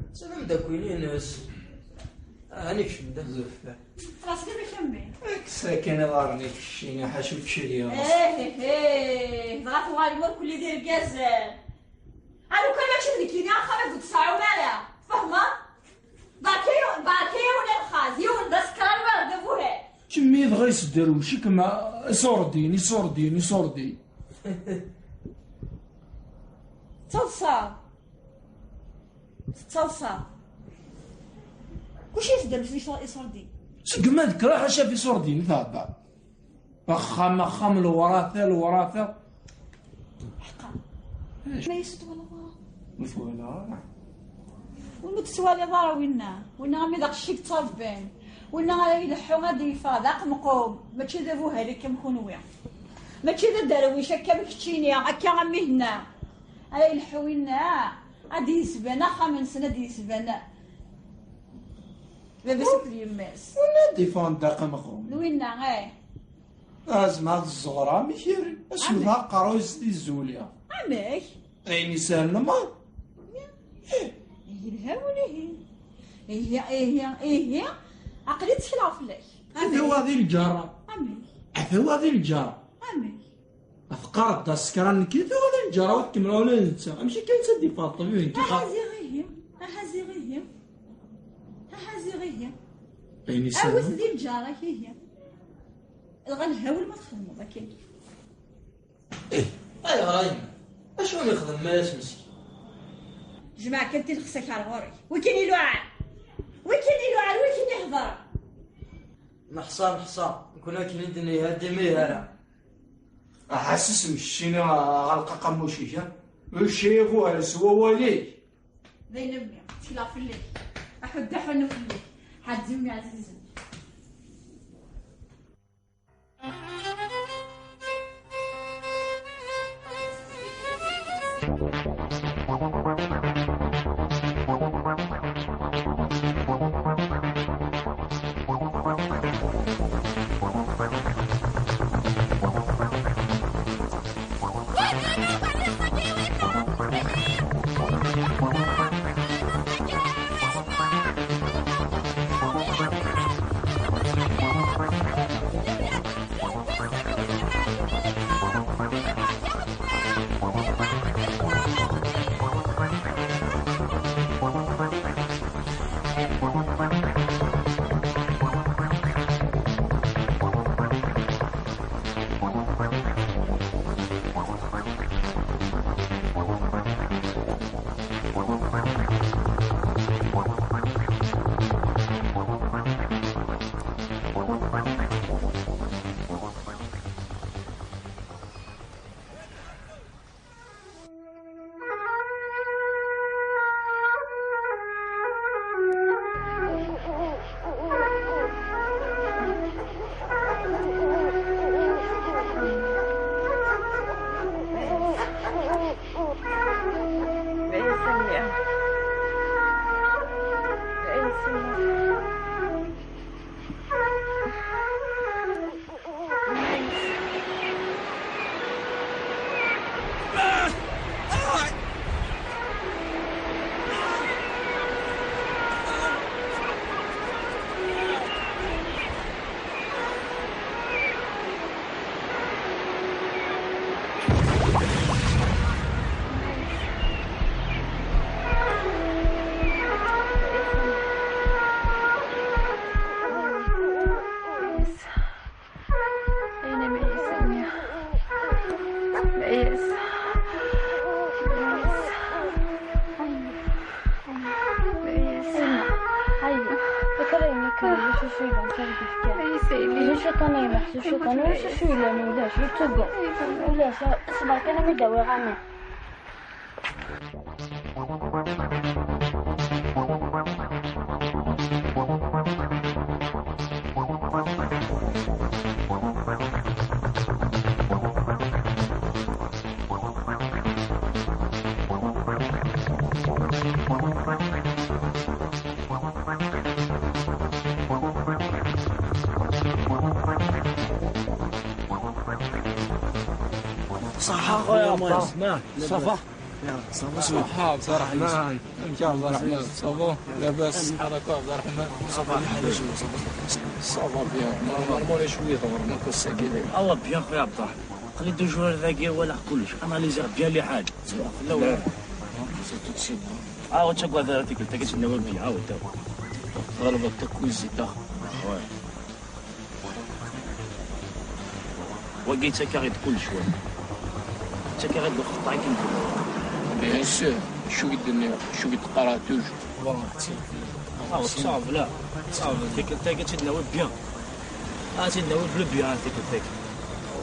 netta d ameddakel-ines. Ah, nekcem-d ar deffir. Xlas d amek a mmi. Kkes akken iḍarren-ik ccini ḥaca učči d yiḍes. Eh, eh, eh, dɣa tuɣalem ur kulli d irgazen. A lukan mačči d nekkini axxam ad ur d-tesɛum ara. Tfehmeḍ? Berka-, berka-yawen alxaz, yiwen d asekran, wayeḍ d abuhal. Kemmi dɣa yesderwec-ikem iṣurdiyen, iṣurdiyen, iṣurdiyen. Tettaḍsaḍ. Tettaḍsaḍ. Kuci yesderwec iṣur-, iṣurdiyen. Segmi ad kkreɣ ḥaca f iṣurdiyen i tɛebba. Axxam, axxam, lewrata, lewrata. Ḥqa. Acu? Ma yesutwalaḍ ara? Ur twalaɣ ara. Ur tettwaliḍ ara winna. Winna am d aqcic i yettṛebbin. Winna ara ileḥḥu ad d-yeffeɣ d aqemqum. Mačči d abuhal akka am kunwi. Mačči d aderwic akka am keččini, akka am ihenna. Ara ileḥḥu winna, ad d-yesban axxam-nsen, ad d-yesban baba-s akked yemma-s. Winna ad d-yeffɣen d aqemqum. D winna, eh. Azma d ẓẓɣer amek iren. Aswed aqerruy s tizuli. Amek? Ayen isehlen ma. Yelha wul ihi. Ihi, ihi, ihi. Aql-i ttekleɣ fell-ak. Ata wa di lǧara. Amek? Ata wa di lǧara. Amek? Teqqareḍ-d asekran nekk, ata wa di lǧara, wa tkemmel ula d netta. Amek akka netta d-ifaḍ ṭṭbib nekk? Aha ziɣ ihi. Aha ziɣ ihi. Aha ziɣ ihi. Ayen isehlen. Awes di lǧara-k ihi. Dɣa lhawel ma txedmeḍ akka. Ih, ayɣer a yemma? Acu i m-ixdem Mayas meskin? Jmeɛ kan tilexsa-k ar ɣur-k. Wi kan iluɛan? Wi kan iluɛan? Wi kan ihedṛen? Neḥṣa, neḥṣa. Nekkni akken i d-niha dima ihara. Aḥasses mkeččini ɣelqeq am uciga. Uciga ibuhal s wawal-ik. D ayen a mmi, ttekleɣ fell-ak. Aḥuddu aḥunnu fell-ak. Ḥaǧi mmi ɛzizen. Ulac acu yellan kan deg-k. Ay, Sidi. Ulac aṭan ay meḥsub acu aṭan, ulac acu yellan, ulac, yettugem. Ulac, ṣber kan ad m-id-awiɣ aman. صحة خويا عبد الرحمن. صافا؟ صافا شوية. صحة عبد الرحمن. انت عبد الرحمن، صافا؟ لاباس؟ صحة راك عبد الرحمن؟ صافا، الحال شنو؟ صافا؟ صافا بيان. نورمالمون شوية ضغر، ما كنتش ساكي. الله بيان خويا عبد الرحمن. خلي دو جوار ذاكي ولا كلش. اناليزي بيان لي حاجة. لا. لا. اه، وتشكو هذا راتيك، تاكي تشنو بيان، ها هو تا. غلبة تكويزي تا. وي. وقيت هكا غير كل شوي. حتى كي غير الخطا كي نقول. بيان سور، شو قد، شو قد قرا توجور. بون، اختي. اه، صعب، لا. صعب، ديك التاكي تناول بيان. اه، تناول بلو بيان، ديك التاكي.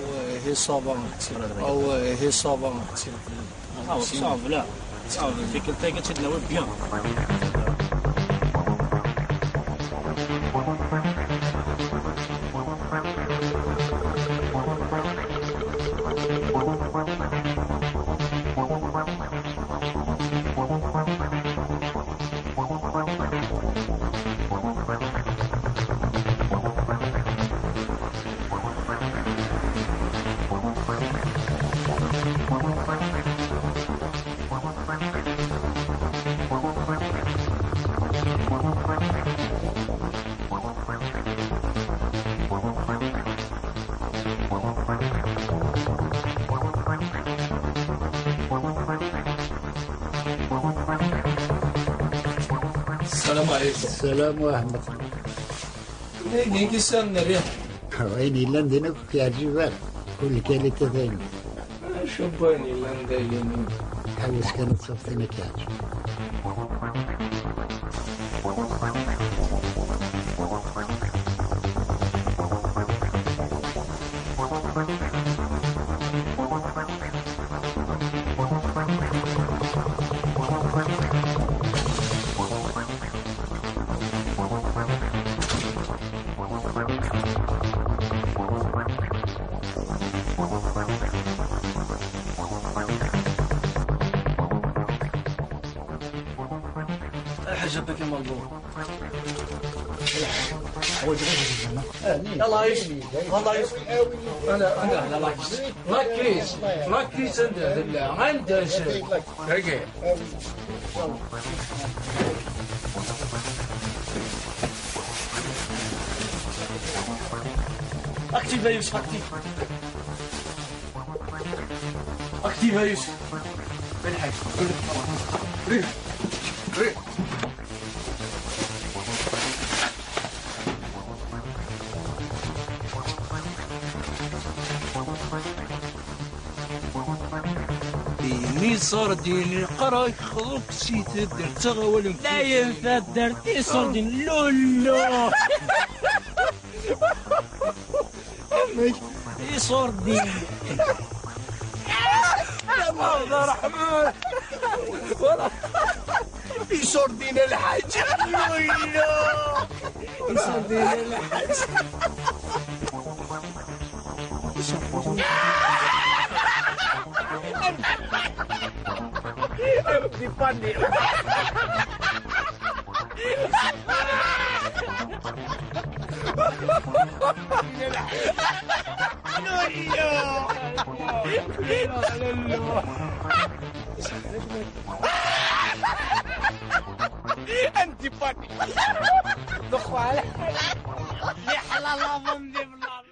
وي، هي صافا، اختي. وي، هي صافا، اختي. صافي، صافي، لا. صافي، ديك التايقة تدناوي بيان. السلام عليكم. السلام ورحمة الله. Nagi isaren n rriḥa. Ayen yellan din akk ur k-yeɛǧib ara. Kul kalite d ayen. Acu n wayen yellan dagi? Ḥewwes kan ad tafeḍ tin i k-yeɛǧeb. الحاجة باكي مالبور. حوايج غير هذه زعما. يلا عيش. والله عيش. انا، انا على لاكيس. لاكيس. لاكيس عندها، لا، عندها شيء. هيك. اكتيف يا يوسف، اكتيف. اكتيف يا يوسف. الحاج. ريح. ريح. ديني صار ديني قراك خلوك سيت درت غوالم. لا ينفع درتي صار دين لولو. امك. اي صور دين. يا الله الرحمن. والله. اي صور دين الحاج. لولو. اي صور دين الحاج. Dépend. انت باتي. دخوا على. يا حلال، الله، من دي بالله.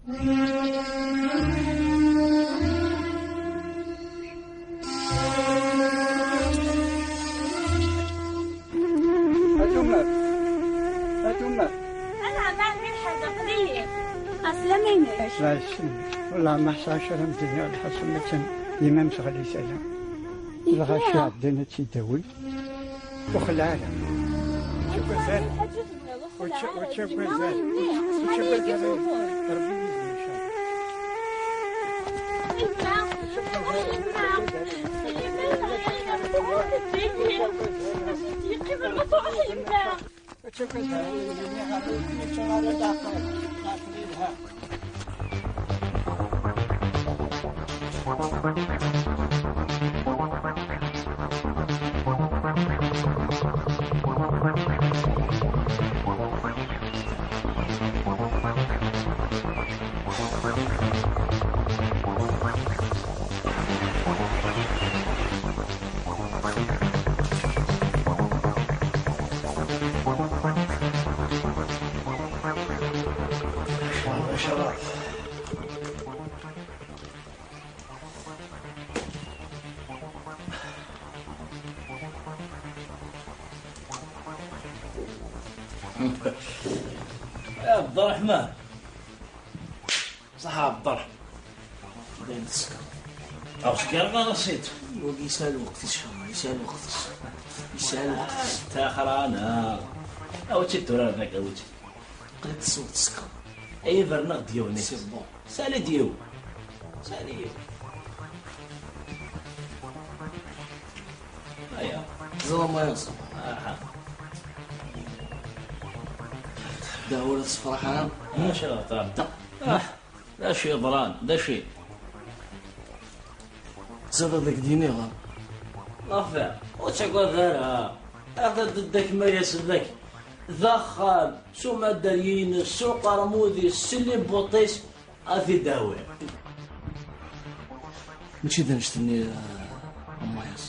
Atumar. Atumar. Anɛam, ɛni lḥal aql-iyi? Ɛeslama-inek. Ɛeslama. Wellah ma ḥṣaɣ kra n ddunya lḥaṣun mačči d imam teɣli tala. Dɣa ciɛeddin ad tt-id-awin. Ur xelleɛ ara. Ur tt-, ur tt-, ur tt-, ur tt-, Rebbi yid-m, in ca Allah. يا عبد الرحمن. صح عبد الرحمن. باين تسكر. أو سكر ما نسيت. وقي يسال وقت الشهر، يسال وقت. يسال وقت. آه، تاخر أنا. أو تشتو راك، أو تشتو. قلت الصوت تسكر. أي برنغ ديوني. سي بون. سالي ديو. سالي ديو. هيا. زلمة يا زلمة. آه. داور الصفرة حرام. ما شاء الله، طاب. آه. D acu yeḍran? D acu? Tzad ad ak-d-iniɣ. Ɣef, ur ttagad ara. Ad d-ddek ma yas-ddek. D axxam, s umaddal-ines, s uqermud-is, s limbuṭ-is, ad t-id-awi. Mačči d annect-nni, a Mayas.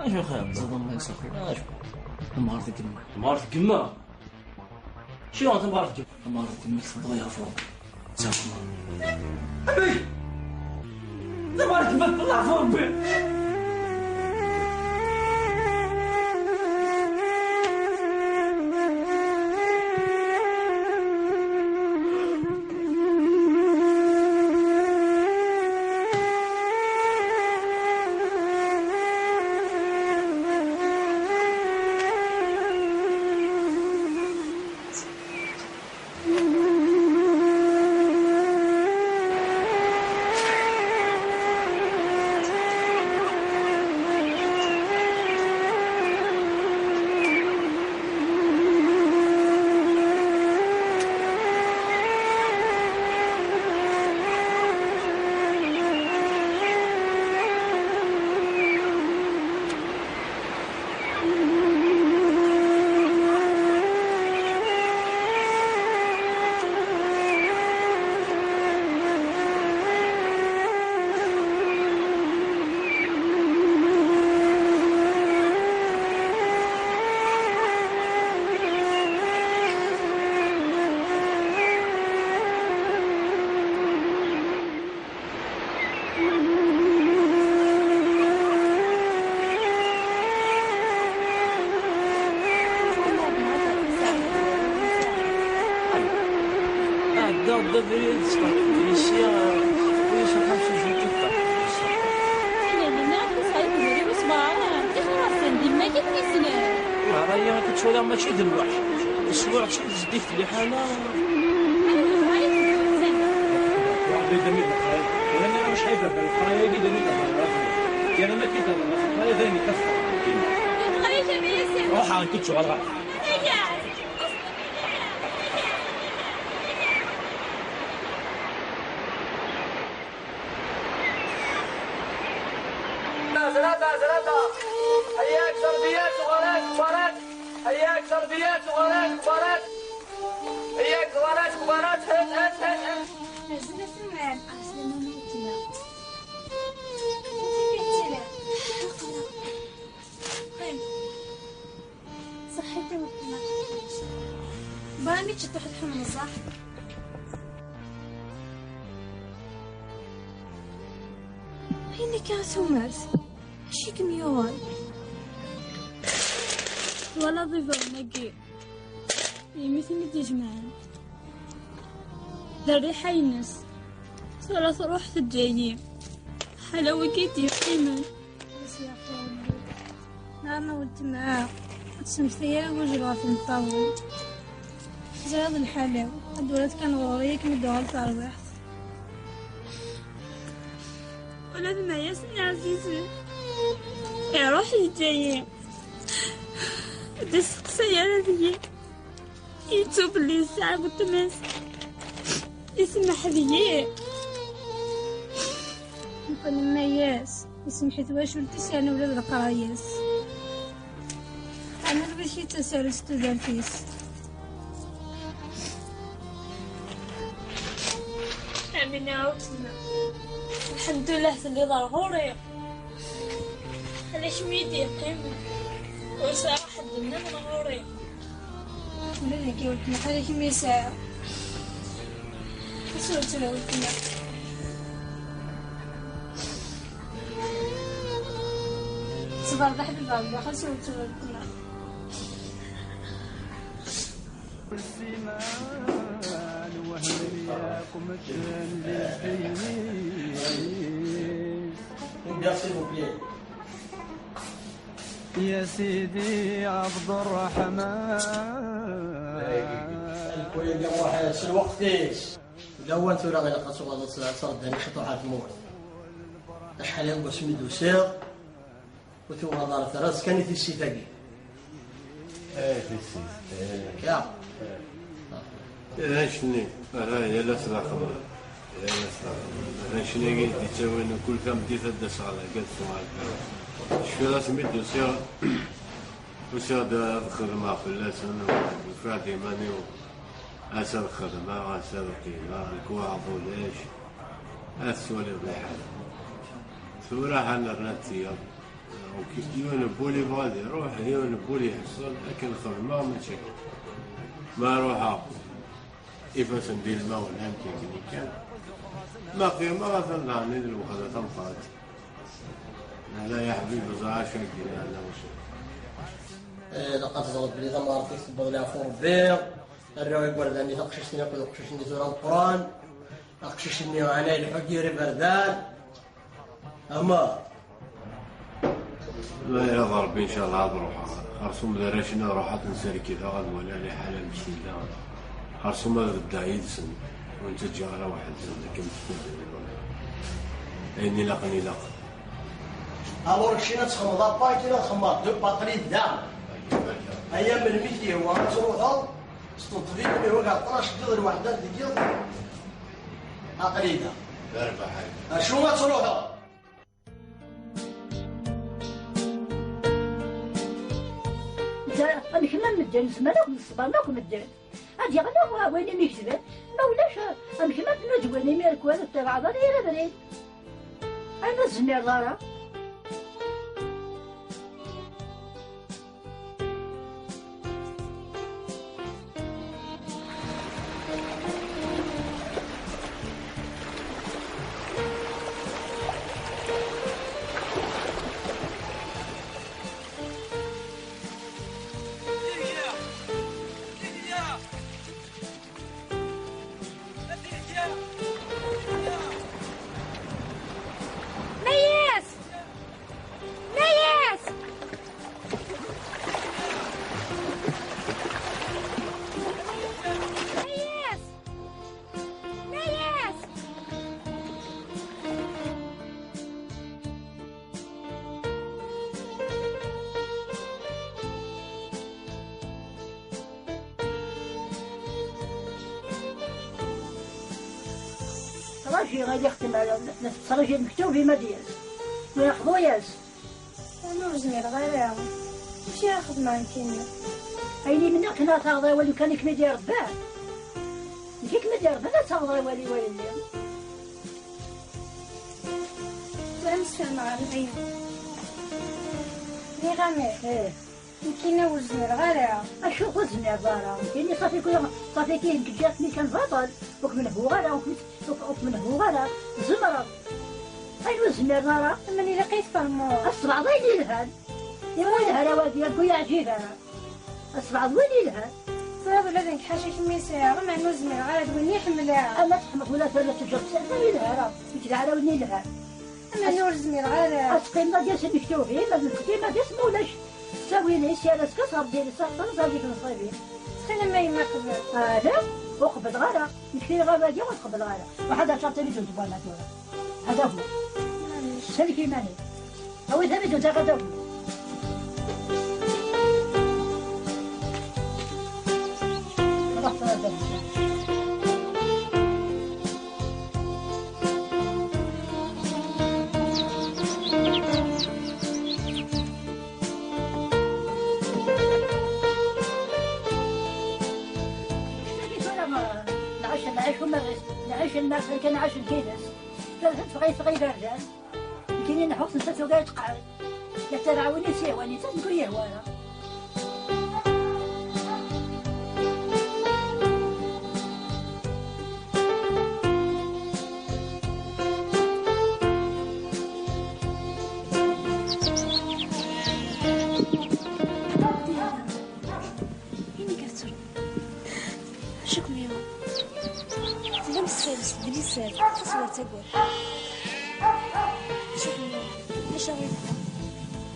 Acu xir? Tzad a Mayas, axi. Acu? Tamɣart n gma. Tamɣart n gma? Acu tamɣart n gma? Tamɣart n gma tebɣa yeɛfu. Abi! Tamɣart n gma tebɣa yeɛfu Rebbi. عدى، عدى بريد، صباح الكريسية، ويسوع خمسة وعشرين كيف. إلا لنا كنت عايز نزوري وسبعة، إخلاص، ديما كتنسنا. راه هي كتشوف ماشي د الوحش. السوايع تشوف جديك في الحالة. روح، أنا كنت شغال غلط. زرادة، زرادة. هياك ضربيات وغلط، وغلط. هياك ضربيات وغلط، وغلط. هياك غلط، وغلط. هات، هات، هات، هات. عزيزة سلمان. عسلامة ممكنة. صحيت يا مكينة. بامي تشطح الحمصة. Ayen akka a tumert, acu i kem-yuɣen? Twalaḍ ibawen-agi, yemma-tsen i d-ijemɛen d rriḥa-ines. Tura truḥ teǧǧa-yi. Ḥala wigi i d-yeqqimen. Neɛma weltma, ur tessemktay ara agujil ɣef imeṭṭawen. Teẓriḍ lḥal-iw, ad d-urad kan ɣur-i akken ad d-tuɣal terwiḥt. Ula d Mayas-nni ɛzizen, iruḥ yeǧǧa-yi. Ur d-isteqsay ara deg-i. Yettu belli yesɛa weltma-s. Isemmeḥ deg-i. Neqqen Mayas, isemmeḥ i twacult-is yerna ula d leqraya-s. Ɛni d wid i d tasarut n tudert-is? Amina, a weltma. Lḥemdullah telliḍ ar ɣur-i. Ala kemm i d-yeqqimen. Ur sɛiɣ ḥedd nniḍen ɣur-i. Ula d nekk a weltma, ala kemm i sɛiɣ. Xas ur ttru a weltma. Ṣṣber d aḥbib Ṛebbi, xas ur ttru a weltma. Merci beaucoup. يا سيدي عبد الرحمن. Lkul-agi ruḥ s lweqt-is. D lawan tura ilaq ad tuɣaleḍ s, s Rebbi ciṭuḥ ar tmurt. Acḥal n wasmi d-tusiḍ, ur tuɣaleḍ ara, terra-tt kan i tissit-agi. Eh, tissit, eh. Ya. Arrac-nni, ara yal ass d axemmem. Yal ass d axemmem. Arrac-nni i d-yettawin kul tameddit ad d-aseɣ lɛegga d tuɣal. Cfiɣ asmi d-usiɣ, usiɣ-d ad xedmeɣ fell-asen, ufiɣ-d iman-iw. Ass ad xedmeɣ, ass ad qqimeɣ, lekwaɣeḍ ulac. Ad tettwaliḍ lḥal. Tura ha nerna tiyaḍ. Donc, yiwen n wul yebɣa ad iruḥ, yiwen n wul iḥeṣṣel, akken xedmeɣ mačči akken. Ma ruḥeɣ, ifassen d ilmawen, amek akken kan. Ma qqimeɣ, atan daɣen i d lweqt tameqqrant. Ala ya ḥbib, ẓer acu akka, ala wacu. Eh, ilaq ad teẓreḍ belli tamɣart-ik tewweḍ leɛfu Rebbi, rriɣ igerdan-nni, taqcict-nni akked uqcic-nni tura meqqren. Aqcic-nni ɛna ileḥḥu-d yir iberdan. Ama. Ma irad Rebbi, ncallah, ad ruḥeɣ. Xerṣum d arrac-nni ad ruḥeɣ ad ten-serkideɣ, ad waliɣ liḥala amek tella. Xerṣum ad beddeɣ yid-sen. Ur nttaǧǧa ara waḥed-sen akken tfudden. Ayen ilaqen, ilaq. Alors, keččini ad txedmeḍ apa, kini ad xedmeɣ deux, aql-i da. Aya melmi k-yehwa ad truḥeḍ, s tneṭbin, imi huk ar tnac ddiḍ lweḥda deg yiḍ. Aql-i da. Acu ad truḥeḍ? Amek ma medden, zemren akk, ṣebren akk medden. Ad yeɣli wayen i m-iketben, ma ulac, amek ma tnuǧwen imir kwan ur tebɛeḍ ara yir abrid. Ay ma tezmireḍ ara. Mayas! Mayas! Mayas! Mayas! Ttṛajiɣ ad ixtem, la tettṛajiḍ mektub i ma d-yas. Ma yeḥḍu-yas. Ana ur zmireɣ ara. Acu ara xedmeɣ nekkini? Ayen i m-nniɣ kan ad taɣeḍ awal, kan i kem-id-iṛebba. Nekk i kem-id-iṛebban ad taɣeḍ awal i wallen-nni. Tura msefhameɣ ɣer Mɛina. Nniɣ-am ih. Eh. Nekkini ur zmireɣ ara. Acu ur tezmireḍ ara? Nekkini ṣafi kul, ṣafi kul nekk ǧǧiɣ-kem kan baṭel. Ur kem-nehhuɣ ara, ur kem-, ur, ur kem-nehhuɣ ara. Zemreɣ. Ayen ur zmiren ara. Aman ilaq ad tfehmeḍ. Asebɛeḍ ayen yelhan. Iwa yelha ara wagi, agu yeɛjib ara. Asebɛeḍ win yelhan. Teẓriḍ ula d nekk ḥaca kemm i sɛiɣ, aman ur zmireɣ ara d win i ḥemmleɣ. Ama tḥemmleḍ wala terra teǧǧeḍ s-, ma yelha ara. Nekk d aɛrawen yelhan. Aman ur zmireɣ ara. Ad teqqimeḍ ad d-yas nektubi, ma d nektubi, ma d-yas ma ulac. Ttawil-is yal ass kas ɣer diri saḥṭen ẓer dik nṣibin. Ttxil-m a yemma qbel. Ala, ur qebleɣ ara. Nektubi ɣer wagi ur qebleɣ ara. Waḥed aččar tamizunt n wanna tura. Hada hu. Sellek iman-ik. Awi-d amidun, taɣ ad awi. Ruḥ tura d amidun. Nɛic, nɛic umaris, nɛic lmersan kan, nɛic lgilas. Tura teffeɣ, yeffeɣ iberdan. Nekkini nḥuss netta tugar tqeɛɛed. La ttaraɣ win i s-yehwan, netta nekk ur yehwa ara. Ini-k ad tettru. Acu kem-yuɣen? Tellam tessarest d liser, xas ur ttagad. Acu kem-yuɣen? Acu i yebɣa?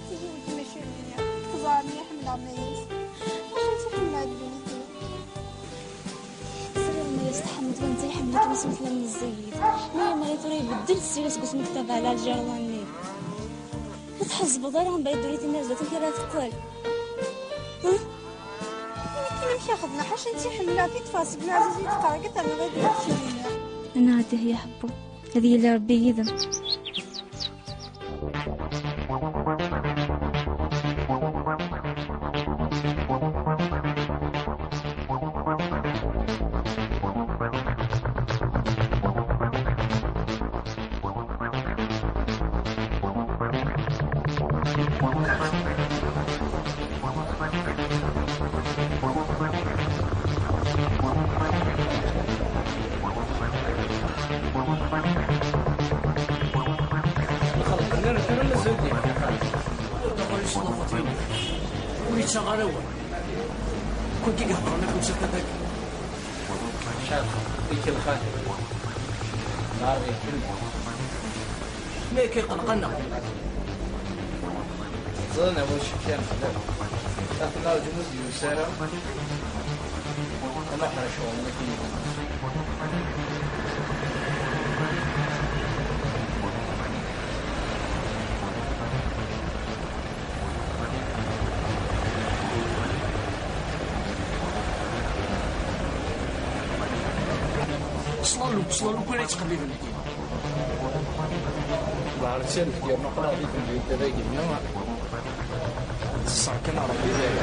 Tezweǧ mačči d nniya. Teẓra mliḥ ḥemmleɣ Mayes. Acu tt-iḥemmel ddunit-iw? Tesriḍ Mayes tḥemmleḍ wanta iḥemmel-ikem asmi tellam meẓẓiyit. Mi yemɣi tura ibeddel ssira seg wasmi tettabaɛ Lɛelǧerḍa-nni. Ur tḥezzbeḍ ara mbeɛd ddunit-nni ar zdat amek ara teqqel. Huh? Akken amek i xedmeɣ, ḥaca netta ḥemmleɣ-t, i ṭṭfeɣ seg uɛziz i d-qqareɣ, i terniḍ ad d-iḥemmel. Anɛa dih ya ḥebbu, ad yili Rebbi yid-m. Ur yettaɣ ara awal. Kunti i iheddren akk msafat-agi. Cad, ikelxan. Nehar d ikelli. Ma akka iqelq-aneɣ. Ẓran awal cekkan fell-am. Ad t-nerǧu ur d-yusi ara. Ad nruḥ ar ccɣel-nni. Ṣlalu, ṣlalu kan ay ttqelliben. Lɛerṣ-a deg yerna aql-aɣ di temdint-a dagi-nni. Ṣṣeṛ kan Ṛebbi dayem.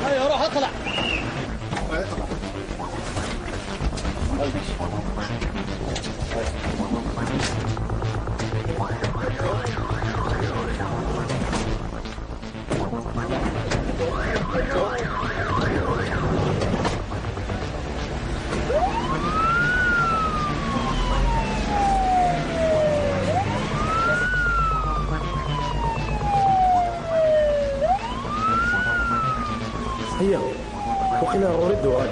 هيا روح اطلع. هيا، وقيلا غوري الدوغان.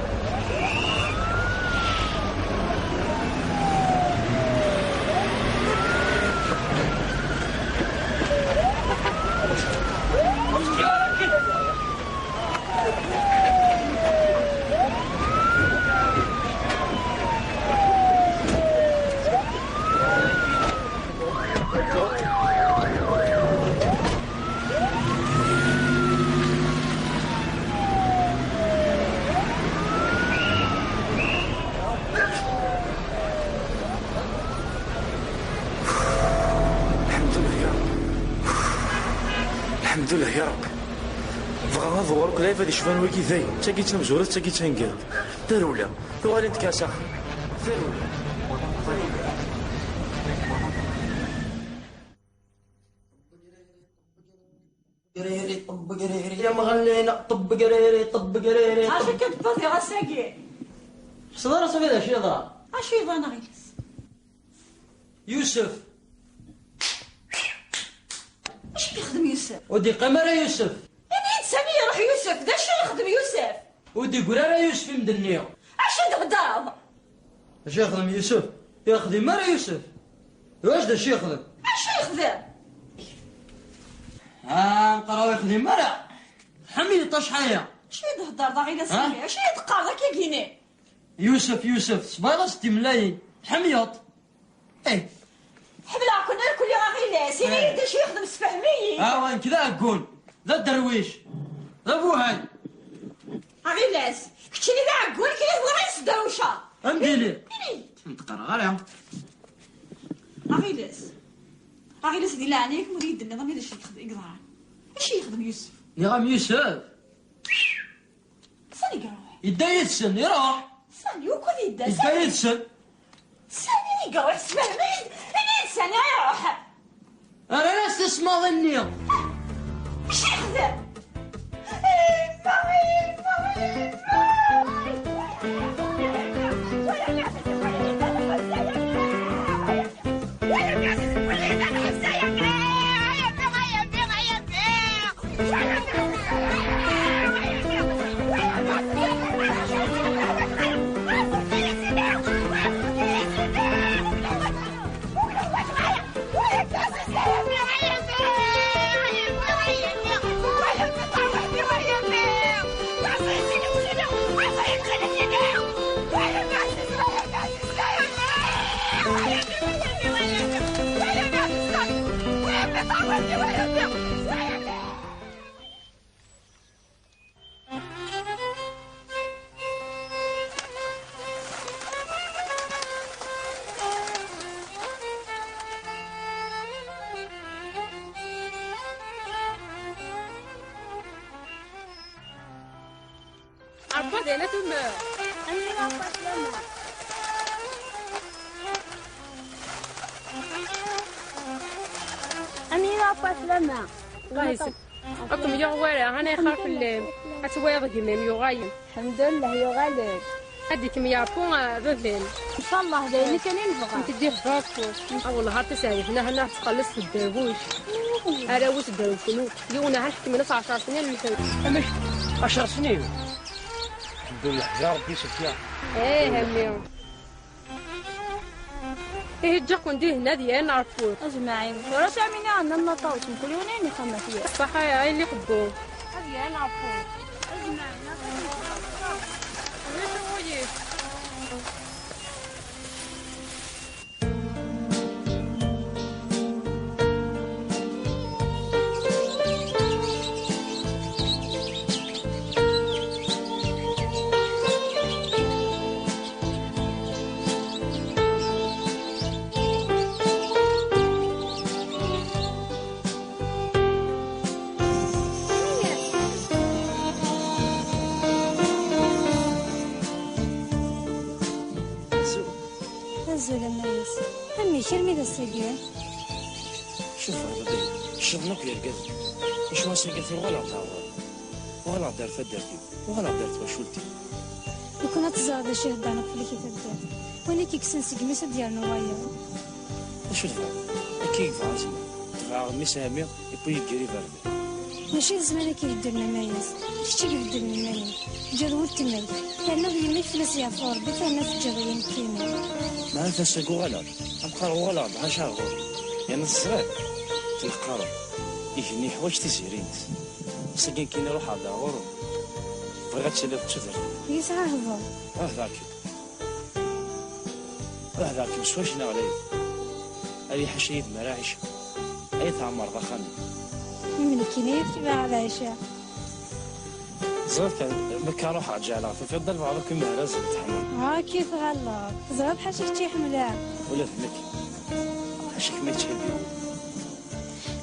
Ḥemdullah ya Ṛebbi. Bɣa ad uɣeɣ akk lɛibad yecban wagi dayen. D tagi d tamezwarut, d tagi d taneggarut. Tarewla. Tuɣalin tekka s axxam. Tarewla. Ṭebbgriri, ṭebbgriri, ya Mɣellin, ṭebbgriri, ṭebbgriri. Acu akka d-tewwiḍ ass-agi? Ḥṣel ara sabi d acu yeḍran. Acu yeḍran a Ɣilas? Yusef. Acu yexdem Yusef? Ur d-iqqim ara Yusef. Ini-d sani iruḥ Yusef, d acu yexdem Yusef? Ur d-iggri ara Yusef i medden-nni. Acu d-heddreḍ? Acu yexdem Yusef? Yexdem ara Yusef. Iwac d acu yexdem? Acu yexdem? Ah, meqqar ur yexdim ara. Ḥemmel-it acḥal-ya. Acu i d-heddreḍ a Ɣilas? Ha? Acu i d-teqqareḍ akka gini? Yusef, Yusef, tesbayeḍ-as timellalin. Tḥemmleḍ? Eh. Ḥemmleɣ-ken irkelli a Ɣilas. Ini-yi-d acu yexdem, sefhem-iyi. Ah, wa nekk d aɛeggun, d aderwic, d abuhay. A Ɣilas, keččini d aɛeggun, kini tebɣiḍ ad yi-tesderwceḍ. Amdili. Ini-yi-d. Ur d-qqareɣ ara. A Ɣilas. A Ɣilas, di leɛnaya-k, ur yi-d-tenniḍ ami d acu i yexdem, i yeḍran. Acu i yexdem Yusef? Nniɣ-am Yusef. Sani i iruḥ? Yedda yid-sen, iruḥ. Sani, wukud yedda? Yedda yid-sen. Sani i iruḥ, sefhem-iyi-d, ini-yi-d sani i iruḥ. Rran-as tismaḍin-nni. Acu yexdem? Ɛebbuḍ, yal atummer. Amir Aṭas lama. Amir Aṭas lama. Ad kem-yuɣ wara, ana yexxer fell-am. Ad twayeḍ gma-m yuɣalen. Ḥemdullah, yuɣal-d. Ad ikem-yeɛfu, ah, baba-m. Ncallah, d ayen kan i nebɣa. Nekk d-ihder ṭṭuc. Ah, wellah, ar taseɛdit-nni, hana tettxelliṣ tedderbuc. Arraw-is dderwcen akk. Yiwen aha ḥekmen-as ɛecṛ snin lḥebs. Amek? Ɛecṛ snin? Ḥemdullah, ya Ṛebbi, sufya. Eh, a mmi. Ihi ǧǧiɣ-ken dihin ad yerren ɣef wul. Ajmaɛin. Tura sɛim ini ɛennan n aṭawes, mkul yiwen ayen ixemmet yir. Ṣṣaḥa ya ayen iqebbun. Ad yerren ɣef wul. Ajmaɛin. Ulac awal-ik. Azul. Azul a Mayes. Amek armi d ass-agi? Cuf a Rebbi, ccḍen akk yergazen. Acu ass-agi tuɣaleɣ-d ar ɣur-m. Uɣaleɣ-d ar taddart-iw, uɣaleɣ-d ar twacult-iw. Lukan ad teẓreḍ d acu i heddren akk fell-ak i taddart. Win i k-ikksen seg mmi-s ad d-yernu wayeḍ. D acu tebɣiḍ? Akka i yebɣa zzman. Tebɛeɣ mmi-s a ɛemmi, iwwi-yi-d gar iberdan. Mačči d zzman akka i ibeddlen a Mayes, d kečč i ibeddlen iman-ik. Teǧǧiḍ weltma-k, terniḍ yemma-k fell-as yeɛfu Rebbi, terniḍ teǧǧiḍ-iyi nekkini. Meɛna ass-agi uɣaleɣ-d, ameqqar uɣaleɣ-d ɣaca ɣur-i. Yerna teẓriḍ, ttneqqareɣ. Igenni yeḥwaǧ tiziri-ines. Ass-agi nekkini ruḥeɣ-d ar ɣur-m. Bɣiɣ ad tiliḍ d tudert. Yesɛa hbel. Ɛehdeɣ-kem. Ɛehdeɣ-kem s wacna ɣlayet. Ad iḥac yid-m ara ɛiceɣ. Ad yi-tɛemmreḍ axxam-im. Imlek-ini yid-k bɣiɣ ad ɛiceɣ. Ẓriɣ kan, mi k-ruḥeɣ ǧeɛleɣ, tufiḍ d albaɛḍ akk imehrazen n teḥma. Akka i tɣelleḍ. Teẓriḍ ḥaca kečč i ḥemmleɣ. Ula d nekk. Ḥaca kemm i ttḥibbiɣ.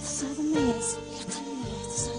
Teẓriḍ a Mayes, yeqqen-iyi.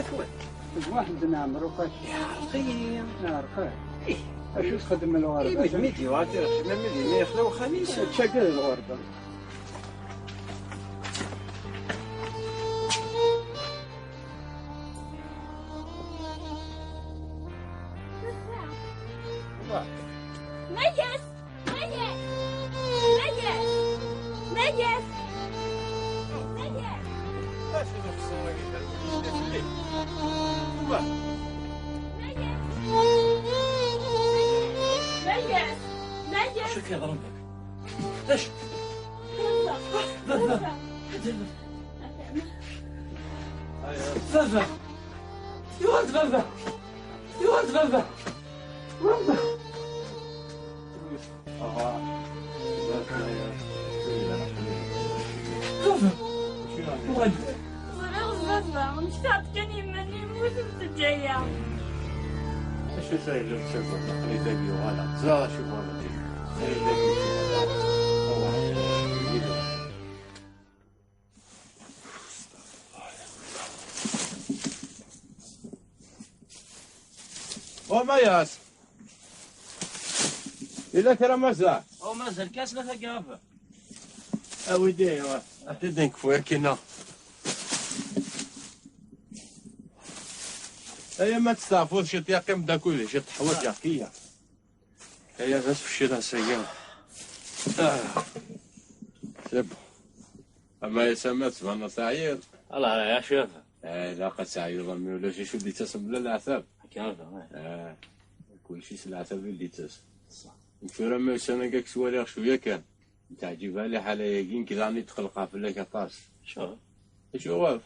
D waḥed n Ɛemru Fac. Yeɛreq-iyi. Yeɛreq-ak? Ih. Acu txeddem lɣerba? Imi d mi d-yuɣal tirxim, armi d imi yexla uxxam-is. Ttagad lɣerba. Mayes! Mayes! Mayes! Mayes! Mayes! Mayes! Mayes! Mayes! Acu k-yeḍran baba? D acu? Baba! Baba! Baba! Yuɣal-d baba! Yuɣal-d baba! Baba! Baba! Uɣal-d! Ẓriɣ d baba, neftaɣ-d kan yemma-nni yemmuten teǧǧa-yaɣ. Acu s ay la tettagadeḍ? Aql-i dagi uɣaleɣ-d. Ẓriɣ acu bɣiɣ ad d-iniɣ. Aql-i dagi uɣaleɣ-d. Uɣaleɣ-d. O Mayas! Yella kra mazal? O mazal kan snat agaba. Awi-d aya, ata d nekfu yakina. Aya ma testeɛfuḍ ciṭ, yeqqim-d akked-i ciṭ, ḥwaǧeɣ-k iya. Aya d asfecil ass-agi. Ah. C'est bon. Ama ya Sama, tbaneḍ teɛyiḍ. Allah ya caf. Eh, ilaq ad teɛyiḍ, a mmi, ulac acu d-yettasem bla leɛtab. Akka ara, eh. Eh, kulci s leɛtab i d-yettas. Ṣṣeḥ. Nekk tura ma ussan-agi ad k-ttwaliɣ cwiya kan. Teɛǧib-a liḥala-agi, nekk daɣen i tqellqeɣ fell-ak aṭas. Acuɣer? Acuɣef?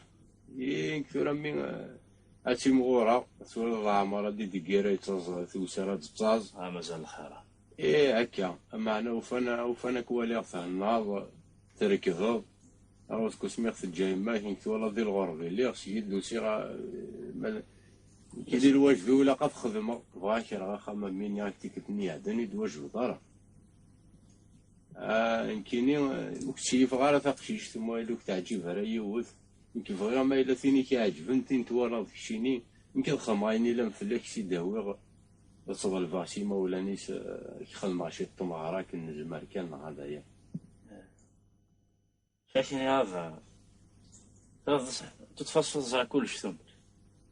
I nekk tura mi, eh, ad timɣureɣ, twalaḍ leɛmer ad d-idegger, ad yettaẓ, tewser ad d-tettaẓ. Ah, mazal lxir. Ih, akka. Meɛna ufan, ufan ad k-waliɣ thennaḍ, trekbeḍ. Aɣ-, kusmi ɣ-teǧǧa yemma-k, nekk twalaḍ di lɣerba i lliɣ, seg-i d-usiɣ, eh, ma, nekk di lwajeb-iw ilaq ad t-xedmeɣ. Bɣiɣ ad k-rreɣ axxam am win-nni, ak tikkelt-nni iɛeddan i d-twajbeḍ ara. Ah, nekkini, eh, ur k-ttkeyyifeɣ ara taqcict, ma yella ur k-teɛǧib ara yiwet. Nekk bɣiɣ ma yella tin i k-iɛeǧben, tin twalaḍ keččini, nekk ad xedmeɣ ayen yellan fell-ak, s i d-awiɣ, ad tt-ḍelbeɣ s imawlan-is, eh, ad k-xedmeɣ ciṭ n tmeɣra akken nezmer kan, neɣ ad aya. Cacini ava. Tafas teẓra kullec tumert.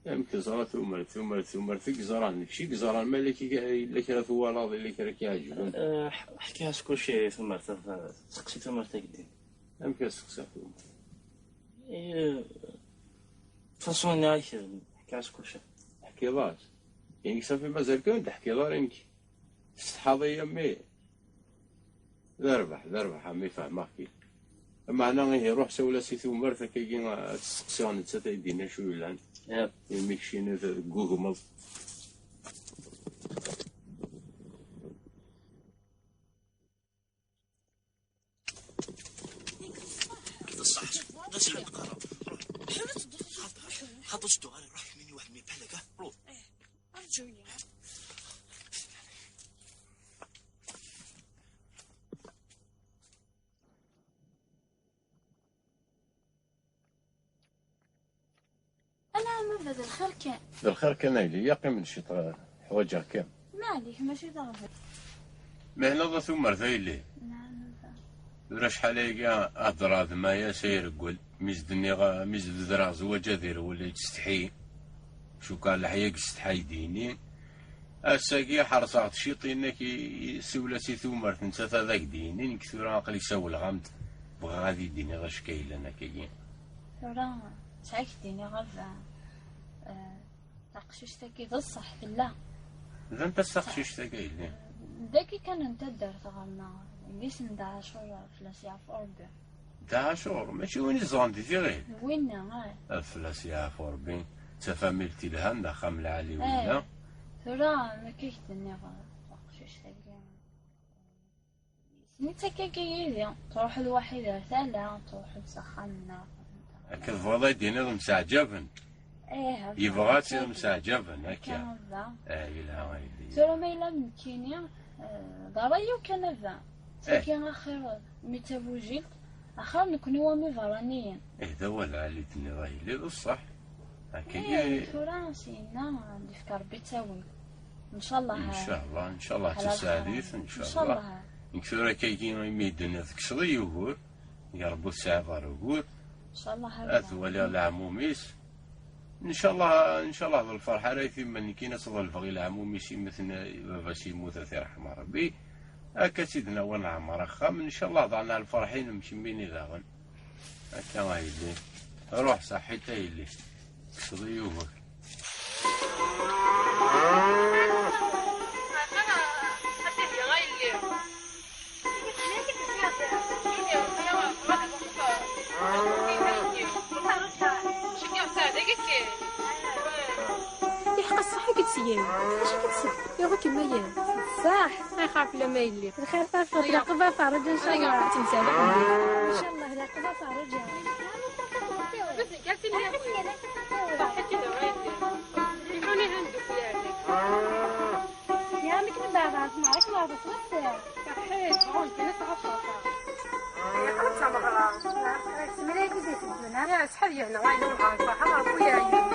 Amek teẓra tumert, tumert, tumert i yeẓran, kečč i yeẓran, ma yella k-, yella kra twalaḍ, yella kra k-iɛeǧben? Eh, ḥ-, ḥkiɣ-as kullec i tumert, ava, seqsi tumert-agi. Amek ad seqsiɣ tumert? Eh, de façon-nni ḥkiɣ-as kullec. Ḥkiɣ-as? Ini-k safi mazal kan ur d-ḥkiɣ ara nekk. Tsetḥaḍ-iyi a mmi? D rrbeḥ, d rrbeḥ a mmi, fehmeɣ-k-id. Meɛna ihi ruḥ sawel-as i tumert akkagi, ad testeqsiɣ nettat ay d-ini acu yellan. Yep. Imi keččini teggugmeḍ. D ṣṣeḥ, d ṣṣeḥ neqqareɣ. Ruḥ. Xaṭer ur ara iruḥ kemmini waḥed mi bḥal akka. Ruḥ. Arǧu-yi. Ala a baba, d lxir kan. D lxir kan a yelli, ya qqim-d ciṭ, ḥwaǧeɣ-kem. Maɛlic, mačči d aɣbel. Mehleḍ a tumert a yelli. Naɛam a baba. Tura acḥal ayagi heddreɣ d Mayas ay ireggel, mi s-d-nniɣ, mi s-d-bedreɣ zzwaǧ ad irwel, yettsetḥi. Cukkeɣ leḥya yettsetḥay dini. Ass-agi ḥerṣeɣ-d ciṭ, yenna-k i, i, siwel-as i tumert, nettat ad ak-d-yini, nekk tura aql-i sawleɣ-am-d, bɣiɣ ad yi-d-tiniḍ acu akka yellan akkagi. Tura, sɛiɣ k-d-iniɣ a baba, eh, taqcict-agi d ṣṣeḥ tella. D anta-tt taqcict-agi a yelli? Dagi kan n taddart ɣer-neɣ, yelli-s n Dda Ɛacur, fell-as yeɛfu Rebbi. Dda Ɛacur, mačči win i ẓran di Tiɣil? D winna, ah. Ad fell-as yeɛfu Rebbi, d tafamilt ilhan, d axxam lɛali winna. Eh, tura, nekk i k-d-nniɣ, taqcict-agi. Nettak akka yid-i, truḥ lwaḥid ar tala, truḥ s axxam-nneɣ. Akka tebɣiḍ ad d-tiniḍ mseɛǧaben? Ih, yebɣa ad tt-mseɛǧaben, akka. Akka, baba. Eh, yelha a yelli. Tura ma yella d nekkini, eh, d ṛṛay-iw kan a baba. Eh. Tagi axir mi d tabujilt, axir nekkni wami berraniyen. Eh, d awal lɛali i d-tenniḍ a yelli, d ṣṣeḥ. Akka i tura s-yenna ad d-ifk Rebbi ttawil. Ncallah. Ncallah, ncallah d tasaɛdit, ncallah. Ncallah. Nekk tura akka imi d-tenniḍ tekkseḍ-iyi ugur, ya Rebbi ur tesɛiḍ ara ugur. Ncallah. Ad waliɣ leɛmum-is. Ncallah, ncallah d lferḥ ara itimen nekkini ad ḍelbeɣ i leɛmum-is, imetn baba-s yemmut ad t-irḥem Rebbi. Akka tt-id-nawi neɛmer axxam, ncallah daɣen ar lferḥ-inem kemmini daɣen. Akka a yelli. Ruḥ saḥit a yelli. Tekkseḍ-iyi ugur. Iḥeqqa ṣṣeḥ i k-id-syen. Acu i k-id-syen? Yuɣ-ikem waya. Ṣṣeḥ. Ay xaf lama yelli. Lxir tafeḍ, lɛaqba ferruǧ, ncallah. Ncallah, lɛaqba ferruǧ. Ṣaḥḥit, bɣu kan ad tɛerḍeḍ s wass. Ṣaḥḥit, bɣu kan ad tɛerḍeḍ. Yeqreb tameɣra. Semra i d-iteddun, ha? Acḥal yehna wayen ur nɛerf, ha, ɣef uyeɛyun.